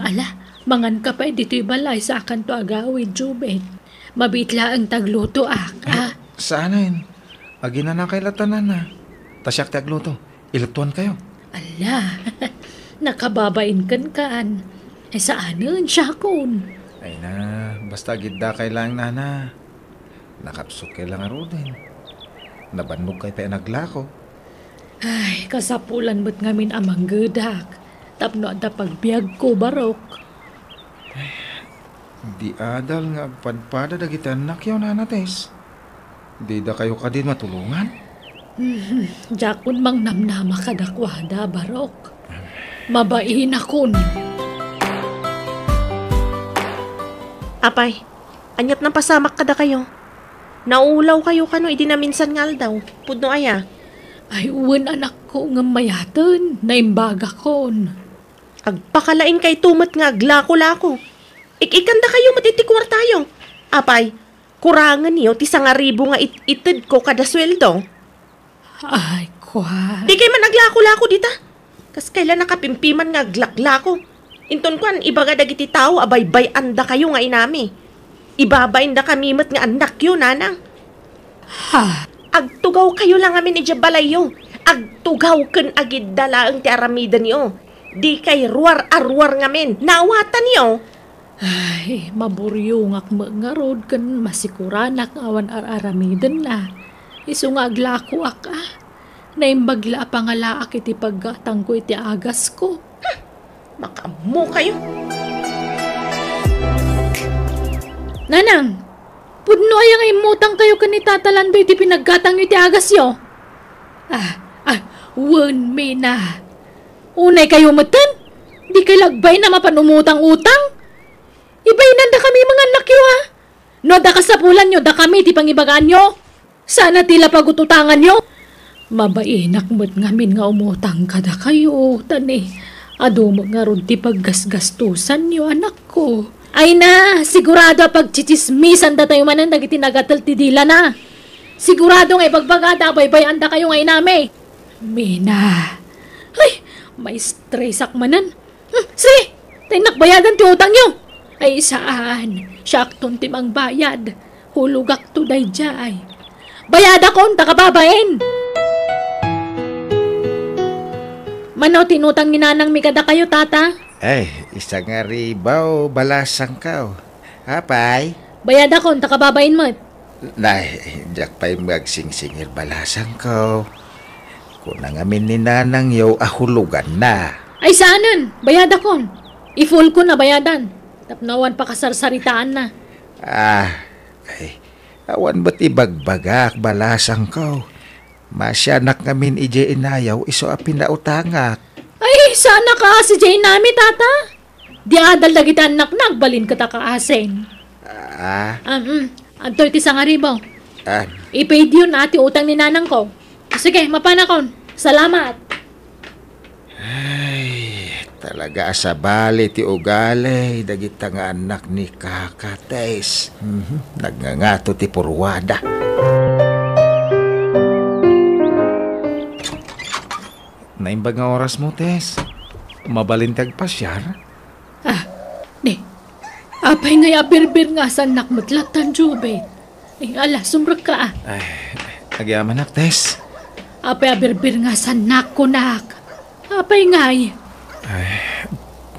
Ala, manganka pay ditoy balay, sakanto agawid, Jubel. Mabiit laeng ti aglutoak, a? Saanen. Aginanakay latta, Nana. Ta siak ti agluto. Iluttuankayo. Ala, nakababain kenkan. Ay, saanen, siakon. Ay na, basta agiddakay laeng, Nana. Nakapsukkay la ngaruden. Nabannogkay pay a naglako. Ay, kasapulan met ngamin a manggedak tapno adda pagbiagko, Barok. Di adal nga agpadpada dagiti annakyo, Nana Tess. Didakayo kadi matulongan? Mhm, diakon mangnamnama kadakuada, Barok. Mabainakon. Apay, aniat napasamak kadakayo? Naulawkayo kano idi naminsan nga aldaw? Pudno aya? Ay, wen, anakko, ngem mayaten, naimbagakon. Agpakalaingkayto met nga aglako-lako. Ik-ikkandakayo met iti kuartayo. Apay, kurangenyo ti sangaribu nga it-itedko kada sueldo. Ay, kua. Dikay man aglako-lako dita. Kas kayla nakapimpiman nga aglaklako. Inton kuan, ibaga dagiti tao a baybay-andakayo nga inami. Ibabaindakami met nga annakyo, nanang. Ha? Agtugawkayo la ngamin idiay balayyo. Agtugaw ken agidda laeng ti aramidenyo. Dikay ruar a ruar ngamin. Naawatanyo? Ay, maburiongak met ngarud ken masikuranak nga awan ar-aramidenna. Isu nga aglakoak, a. Naimbag la a pangalaak iti paggatangko iti agasko. Hmm, makaammokayo. Nanang, pudno aya nga immutangkayo ken ni Tata Lando iti pinaggatangyo iti agasyo? Ah, ah, wen, Mina. Unaykayo metten? Dikay la agbayna mapan umutang-utang? Ibainandakami nga annakyo, a. No adda kasapulanyo, dakami ti pangibagaanyo. Saan a ti la pagut-utanganyo. Mabainak met ngamin nga umutang kadakayo, ta ni, adu met ngarud ti paggasgastosanyo, anakko. Ay na, sigurado a pagtsitsismisandatayo manen dagiti nagatel ti dilana. Sigurado nga ibagbagada a baybay-andakayo nga inami. Mina. Ay, maistresak manen. Hmm, sige, ta innak bayadan ti utangyo. Ay, saan. Siakton ti mangbayad. Hulogakto daydiay. Bayadakon, ta kababain. Mano ti inutang ni nanangmi kadakayo, tata? Ay, isangaribu, balasangko. Apay? Bayadakon, ta kababain met. Nay, diak pay magsingsingir, balasangko. Kuna ngamin ni nanangyo a huloganna. Ay, saanen, bayadakon. I-full ko na bayadan. Tapno awan pakasarsaritaanna. Ah, ay, awan met ibagbagak, balasangko. Masianak ngamin idiay inayaw isu a pinautangak. Ay, saan a kaasi diay inami, tata? Di adal dagiti annakna agbalin ket a kaasin. Ah. Um, mm. Adtoy ti sangaribu. Ah. Ipaydiyon a ti utang ni nanangko. Sige, mapanakon. Salamat. Ay, talaga a sabali ti ugali dagita nga annak ni Kaka, Tess. Mhm, nagngangato ti purwada. Naimbag nga orasmo, Tess. Mabalin ti agpasiar? Ah, ni, apay ngay a birbir nga asannak met lattan, Jubit? Eh, ala, sumrekka, ah. Ay, agyamanak, Tess. Apay a birbir nga asannak, kunak? Apay ngay? Ay,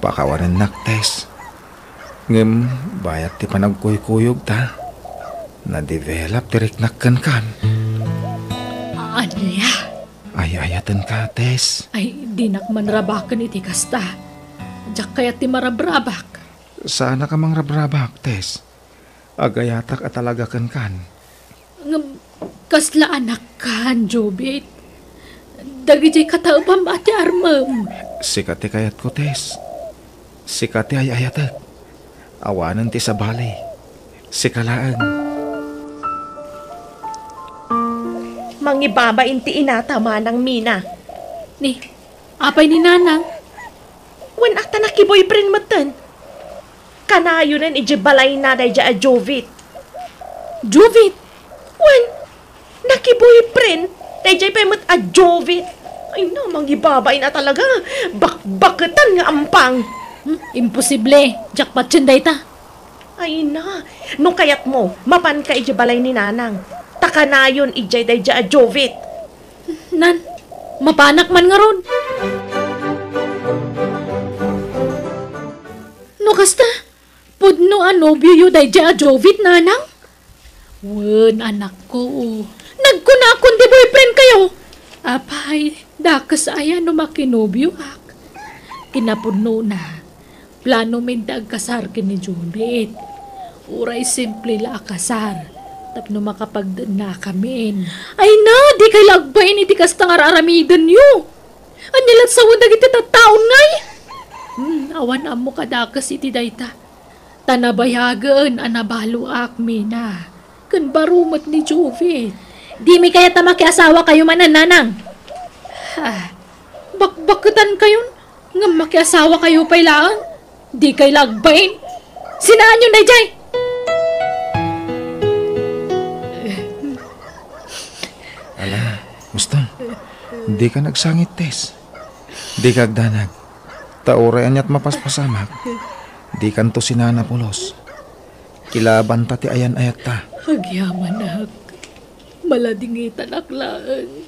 pakawanennak, Tess. Ngem, bayat ti panagkuykuyogta, na-develop ti riknak kenkan. Ania? Ay-ayatenka, Tess. Ay, dinak man rabaken iti kasta. Diak kayat ti marabrabak. Saanak a mangrabrabak, Tess. Agayatak a talaga kenkan. Ngem, kasla anakkan, Jubit? Dagidiay kataebam a ti armem. Sika ti kayatko, Tess. Sika ti ay-ayatek. Awanen ti sabali. Sika laeng. Mangibabain ti inata, Manang Mina. Ni, apay ni Nanang? Wen, a ta nakiboyfriend metten. Kanayonen idiay balayna daydiay a Jovit. Jovit? Wen, nakiboyfriend daydiay pay met a Jovit. Ay na, mangibabain a talaga. Bakbaketan nga ampang. Hmm, imposible. Diak patien dayta. Ay na, no kayatmo, mapanka idiay balay ni Nanang. Ta kanayon idiay daydiay a Jovit. Nan, mapanak man ngarud. No kasta, pudno a nobioyo daydiay a Jovit, Nanang? Wen, anakko, nagkunakon ti boyfriend kayo. Apay, dakes aya no makinobioak? Kinapudnona, plano min ti agkasar ken ni Jovit. Uray simple la a kasar, tapno makapagdennakamin. Ay na, dikay la agbain iti kasta nga ar-aramidenyo. Ania la't sawen dagiti tattaon ngay? Hmm, awan ammo kadakes iti dayta. Ta nabayagen a nabaloak, Mina, ken baro met ni Jovit. Dimi kayat a makiasawa kayo manen, Nanang? Ah, bakbaketan kayon, ngem makiasawa kayo pay laeng? Dikay la agbain. Sinaanyon daydiay! Ala, Mustang, dika nagsangit, Tess. Dika agdanag. Ta uray ania't mapaspasamak, dikanto sinana pulos. Kilabanta ti ayan-ayatta. Agyamanak, maladingitanak laeng.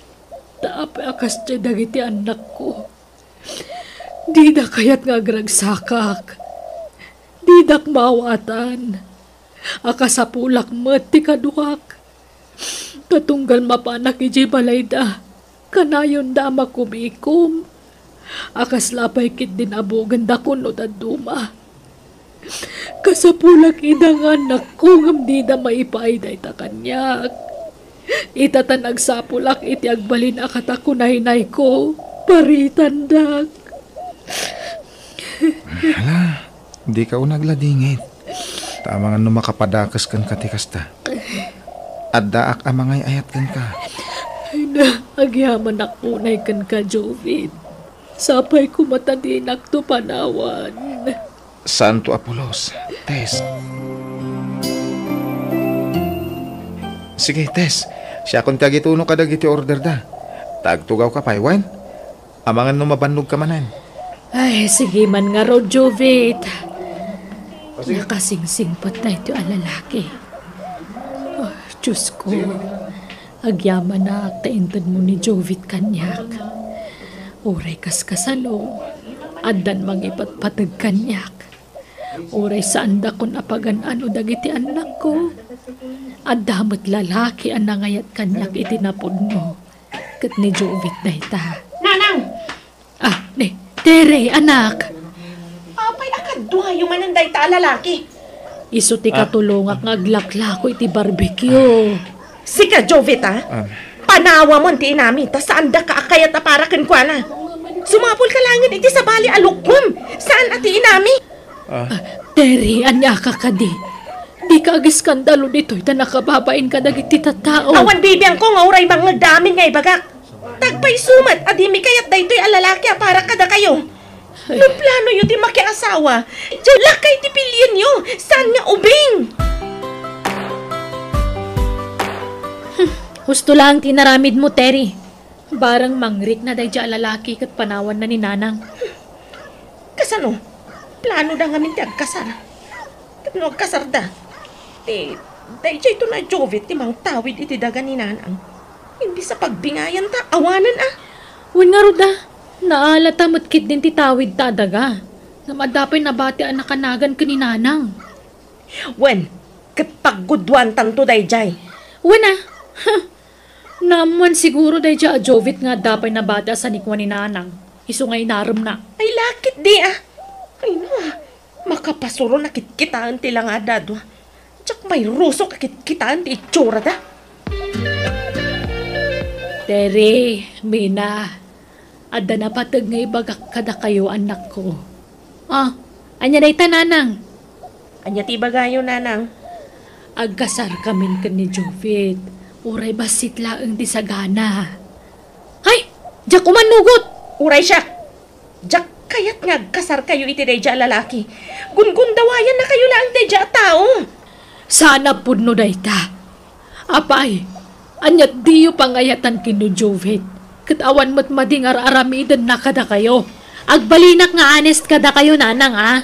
Ta apay a kasdiay dagiti annakko. Dida kayat nga agragsakak. Didak maawatan. Akasapulak met ti kaduak. Ta tunggal mapanak idiay balayda, kanayonda a makumikom. A kasla pay ketdin a bugenda kunno dadduma. Kasapulak ida nga annakko ngem dida maipaay dayta kaniak. Ita ta nagsapulak iti agbalin a katakunaynayko, paritandak. Hala, dika unay agladingit. Ta amangan no makapadakes kenka ti kasta. Addaak a mangay-ayat kenka. Ay na, agyamanak unay kenka, Jovit. Sapay koma ta dinakto panawan. Saanto a pulos, Tess. Sige, Tess. Siakon ti agituno kadagiti orderda. Ta agtugawka pay, wen? Amangan no mabannogka manen. Ay, sige man ngarud, Jovit. Nakasingsingpet daytoy a lalaki. Oh, Diyos ko. Agyamanak ta intedmo ni Jovit kaniak. Uray kaskasano, addan mangipatpateg kaniak. Uray saandakon a pagan-ano dagiti annakko, adda met lalaki a nangayat kaniak iti napudno. Ket ni Jovit dayta. Nanang! Ah, ni, Tere, anak. Apay a Duayo manen dayta a lalaki. Isu ti Ah. katulongak nga aglaklako iti barbecue. Sika, Jovit, a? Ah. Panawamon ti inami, ta saandaka a kayat a para kenkuana. Sumapulka laengen iti sabali a lukkom, saan a ti inami. Ah. Ah, Terry, ania ka kadi? Dika agiskandalo ditoy ta nakababain kadagiti tattao. Awan bibiangko nga uray mangngegda amin nga ibagak. Tagpayso met a dimi kayat daytoy a lalaki a para kadakayo. Ay. No planoyo ti makiasawa, diay lakay ti pilienyo, saan nga ubing. Hmm, husto laeng ti inaramidmo, Terry. Barang mangrikna daydiay a lalaki ket panawanna ni Nanang. Kasano? Planoda ngamin ti agkasar. Ket no agkasarda, ti, daydiay to a Jovit ti mangtawid iti daga ni Nanang. Imbes a pagbingayanta, awanen a. Wen ngarud a, naalata met ketdin ti tawidta a daga. Ngem adda pay nabati a nakanagan ken ni Nanang. Wen, ket pagguduantanto daydiay. Wen a, huh. Naammoan siguro daydiay a Jovit nga adda pay nabati a sanikua ni Nanang, isu nga inaremna. Ay, lakit di a. Ay, no, a. Makapasuron a kitkitaen ti langada a dua. Diak mairusok a kitkitaen ti itsurada. Terry, Mina, adda napateg nga ibagak kadakayo, annakko. Ah, ania dayta, Nanang? Ania ti ibagayo, Nanang? Agkasarkamin ken ni Jovit. Uray bassit laeng ti sagana. Ay, diak umannugot! Uray siak! Diak kayat nga agkasarkayo iti daydiay a lalaki. Gungundawayannakayo laeng daydiay a tao. Saan a pudno dayta. Apay, ania diyo pangayatan ken ni Jovit? Ket awan met madi nga ar-aramidenna kadakayo. Agbalinak nga honest kadakayo, Nanang, a.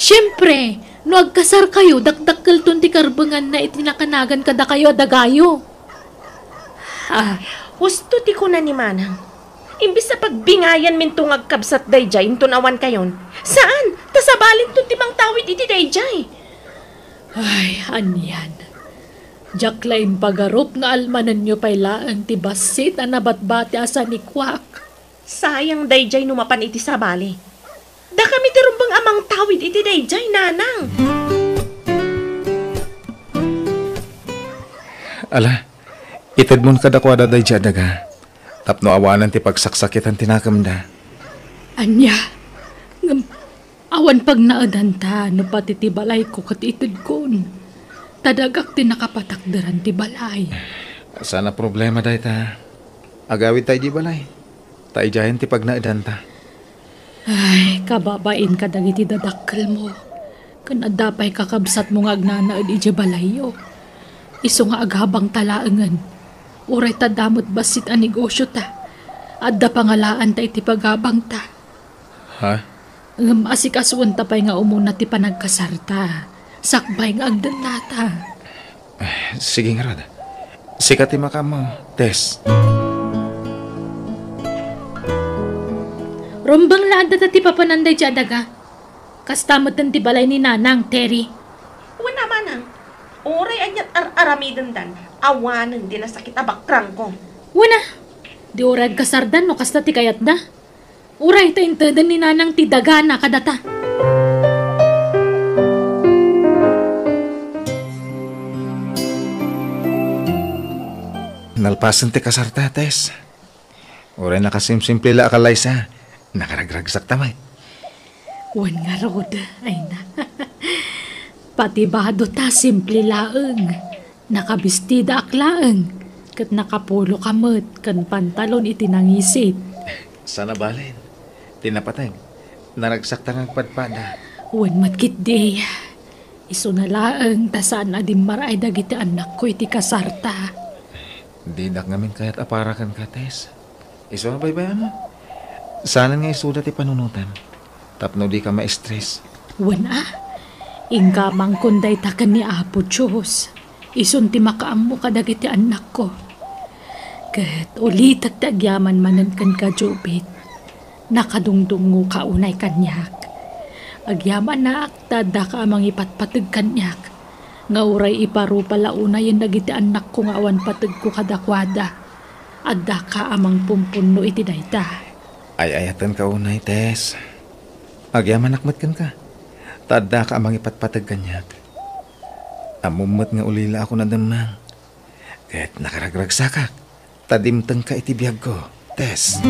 Siempre, no agkasarkayo, dakdakkelton ti karbenganna iti nakanagan kadakayo a dagayo. Ah, husto ti kuna ni Manang. Imbes a pagbingayanminto nga agkabsat daydiay inton awankayon, saan, ta sabalinto ti mangtawid iti daydiay. Ay, anian. Diak la impagarup nga almanenyo pay laeng ti bassit a nabatbati a sanikuak. Sayang daydiay no mapan iti sabali. Dakami ti rumbeng a mangtawid iti daydiay, Nanang. Ala, itedmon kadakuada daydiay a daga, tapno awanen ti pagsaksakitan ti nakemda. Ania? Ngem awan pagnaedanta no pati ti balayko ket itedkon. Ta dagak ti nakapatakderan ti balay. Saan a problema dayta. Agawidta idiay balay. Ta idiayen ti pagnaedanta. Ay, kababain kadagiti dadakkelmo. Ken adda pay kakabsatmo nga agnanaed idiay balayyo. Isu nga agabangta laengen. Uray ta adda met bassit a negosiota. Adda pangalaanta iti pagabangta. Ha? Ngem asikasuenta pay nga umuna ti panagkasarta. Sakbay nga agdennata. Eh, sige ngarud. Sika ti makaammo, Tess. Rumbeng la adda ta ti papanan daydiay a daga. Kasta metten ti balay ni Nanang, Terry. Wen a, Manang. Uray aniat ar-aramidendan, awanen ti nasakit a bakrangko. Wen a, di uray agkasardan no kasta ti kayatda. Uray ta inteden ni Nanang ti dagana kadata. Nalpasen ti kasarta, Tess. Uray nakasimsimple la a kalaysa, nakaragragsakta met. Wen ngarud, ay na. Pati badota simple laeng. Nakabistidaak laeng, ket nakapuloka met ken pantalon iti nangisit. Saan a balen. Ti napateg, naragsakta nga agpadpada. Wen met ketdi. Isuna laeng ta saan a dimmaray dagiti annakko iti kasarta. Didak ngamin kayat a para kenka, Tess. Isu a baybay-am. Saanen nga isuda ti panunotam tapno dika ma-stress. Wen a, inkamangkon dayta ken ni Apo Dios. Isun ti makaammo kadagiti annakko. Ket ulitek ti agyaman manen kenka, Jovit. Nakadungdungngoka unay kaniak. Agyamanak ta addaka a mangipatpateg kaniak, nga uray iparupa la unayen dagiti annakko nga awan pategko kadakuada. Addaka a mangpumpunno iti dayta. Ay-ayatenka unay, Tess. Agyamanak met kenka. ta addaka a mangipatpateg kaniak. Ammom met nga ulilaakon a demmeng, ket nakaragragsakak ta dimtengka iti biagko, Tess.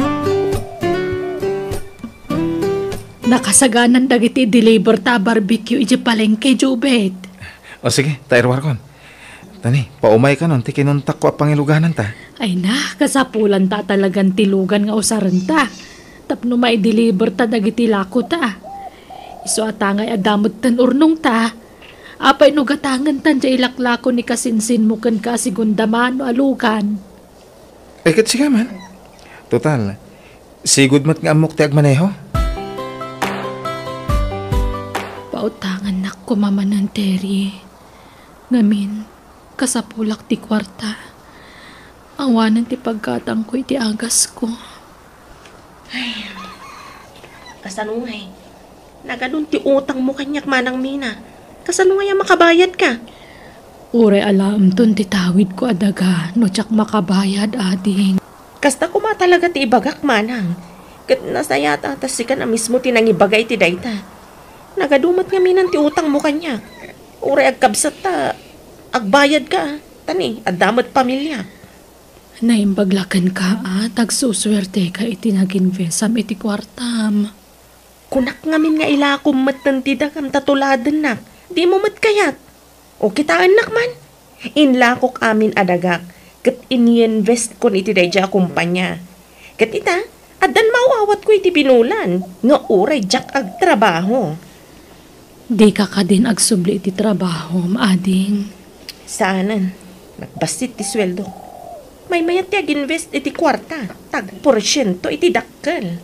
Nakasaganan dagiti deliver ta a barbecue idiay palengke, Jubet. O sige, ta iruarkon. Tani, paumaykanon ti kinuntakko a pangilugananta. Ay na, kasapulan ta talagan ti lugan nga usarenta tapno maideliver ta dagiti lako ta. Isu a tangay adda metten urnongta. Apay no gatangentan diay ilaklako ni kasinsinmo kenka a segunda mano a lugan? Ay, ket sika man. Total, sigud met nga ammok ti agmaneho. Pautangannak koma manen, Terry. Ngamin, kasapulak ti kuarta. Awanen ti paggatangko iti agasko. Ay, kasano ngay? Nagadun ti utangmo kaniak, Manang Mina. Kasano ngay a makabayadka? Uray alaemton ti tawidko a daga no diak makabayad, ading. Kasta koma talaga ti ibagak, Manang. Ket nasayaat a ta sikan a mismo ti nangibaga iti dayta. Nagadu met ngamin ti utangmo kaniak. Uray agkabsat ta agbayadka, tani, adda met pamiliak. Naimbag la kenka a ta agsusuerteka iti nag-investam iti kuartam. Kunak ngamin nga ilakom metten ti dagam ta tuladennak. Dimo met kayat. O, kitaennak man. Inlakok amin a dagak ket ininvestkon iti daydiay a kompania. Ket ita, addan maaw-awatko iti binulan nga uray diak agtrabaho. Dika kadin agsubli iti trabahom, ading? Saanen. Nagbassit ti sueldok. Maymayat ti ag-invest iti kuarta, ta agporsiento iti dakkel.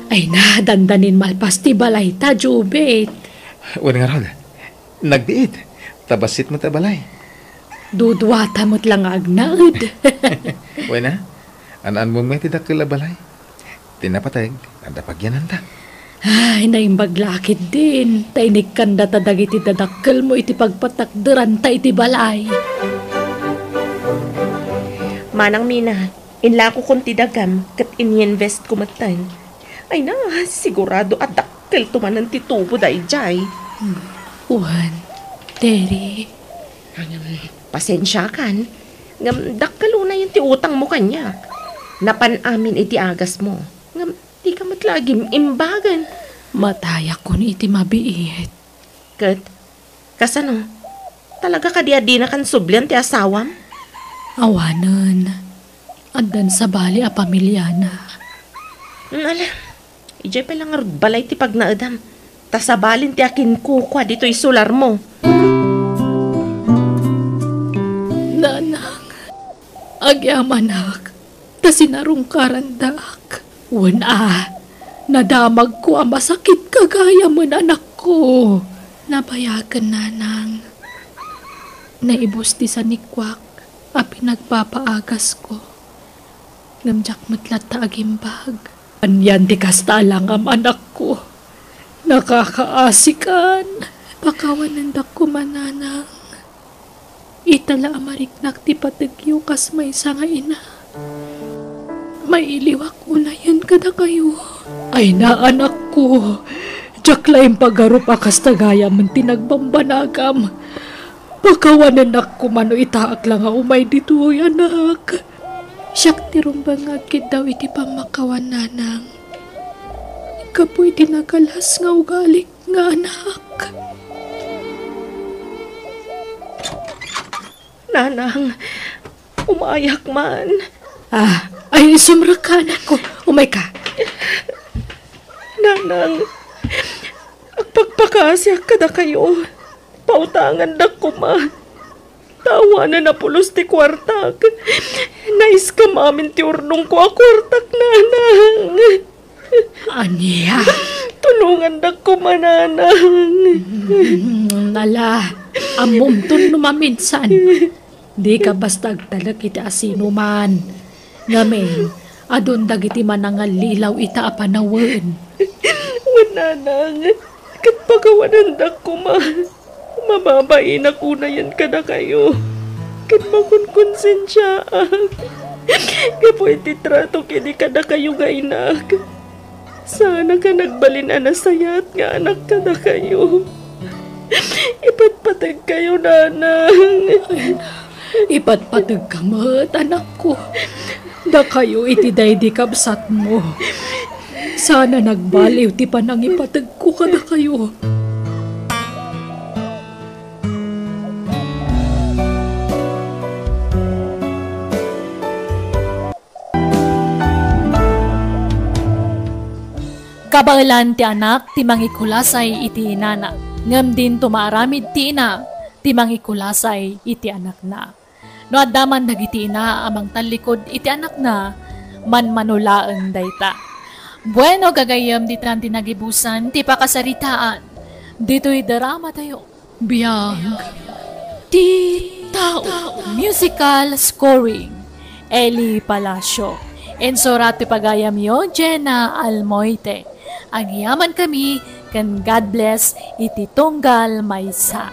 Ay na, dandanin malpas ti balayta, Jubit. Wen ngarud, nagbiit. Ta bassit met a balay. Duduata met la nga agnaed. Wen a, an-anmom nga iti dakkel a balay. Ti napateg, adda pagyananta. Ay, naimbag la a ketdin, ta inikkandata dagiti dadakkelmo iti pagpatakderanta iti balay. Manang Mina, inlakokon ti dagam ket ininvestko metten. Ay na, sigurado a dakkelto manen ti tubo daydiay. Hmm. Wen, Terry. Ngem, pasensiakan. Ngem, dakkel unayen ti utangmo kaniak. Napan amin iti agasmo. Ngem, dika met la agim-imbagen. Matayakon iti mabiit. Ket, kasano? Talaga kadi a dinakan sublian ti asawam? Awanen. Addan sabali a pamiliana. Ala, idiay pay la ngarud balay ti pagnaedam. Ta sabalin ti akinkukua ditoy solarmo. Nanang, agyamanak, ta sinarungkarandak. Wen a, nadamagko a masakitka gayamen, anakko. Nabayagen, Nanang. Naibus ti sanikuak a pinagpapaagasko. Ngem diak met latta agimbag. Anian ti kasta a langam, anakko? Nakakaasikan. Pakawanendak koma, Nanang. Ita la a mariknak ti pategyo kas maysa nga ina. Mailiwak unayen kadakayo. Ay na, anakko. Diak la impagarup a kasta gayamen ti nagbambanagam. Pakawanennak koma no itaak la nga umay ditoy, anak. Siak ti rumbeng nga agkiddaw iti pammakawan, Nanang. Gapu iti nagalas nga ugalik nga anak. Nanang, umayak man. Ah, ay, sumrekka, anakko. Umayka. Nanang, agpakpakaasiak kadakayo. Pautangandak koma. Ta awanen a pulos ti kuartak. Naiskam amin ti urnongko a kuartak, Nanang. Ania? Tulongandak koma, Nanang. Mm, ala, ammomton no maminsan. Dika basta agtalek iti asinoman. Ngamin, adun dagiti manangallilaw ita a panawen. Wen, Nanang, ket pakawanendak koma. Mababainak unayen kadakayo, ket makonkonsensiaak gapu iti tratok idi kadakayo nga inak. Saan ka nagbalin a nasayaat nga anak kadakayo. Ipatpateg kayo, nanang. Ipatpateg ka met, anakko. Dakayo iti daydi kabsatmo. Saan a nagbaliw ti panangipategko kadakayo. Kabaelan ti anak ti mangikulasay iti inana, ngem dinto maaramid ti ina ti mangikulasay iti anakna. No adda man dagiti ina a mangtallikud iti anakna, manmano laeng dayta. Bueno, gagayyem, ditan ti nagibusan ti pakasaritaan. Ditoy drama tayo. Biag ti tao. Musical scoring, Eli Palacio. Insurat ti pagayamyo, Jenna Almoite. Agyaman kami ken God bless iti tunggal maysa.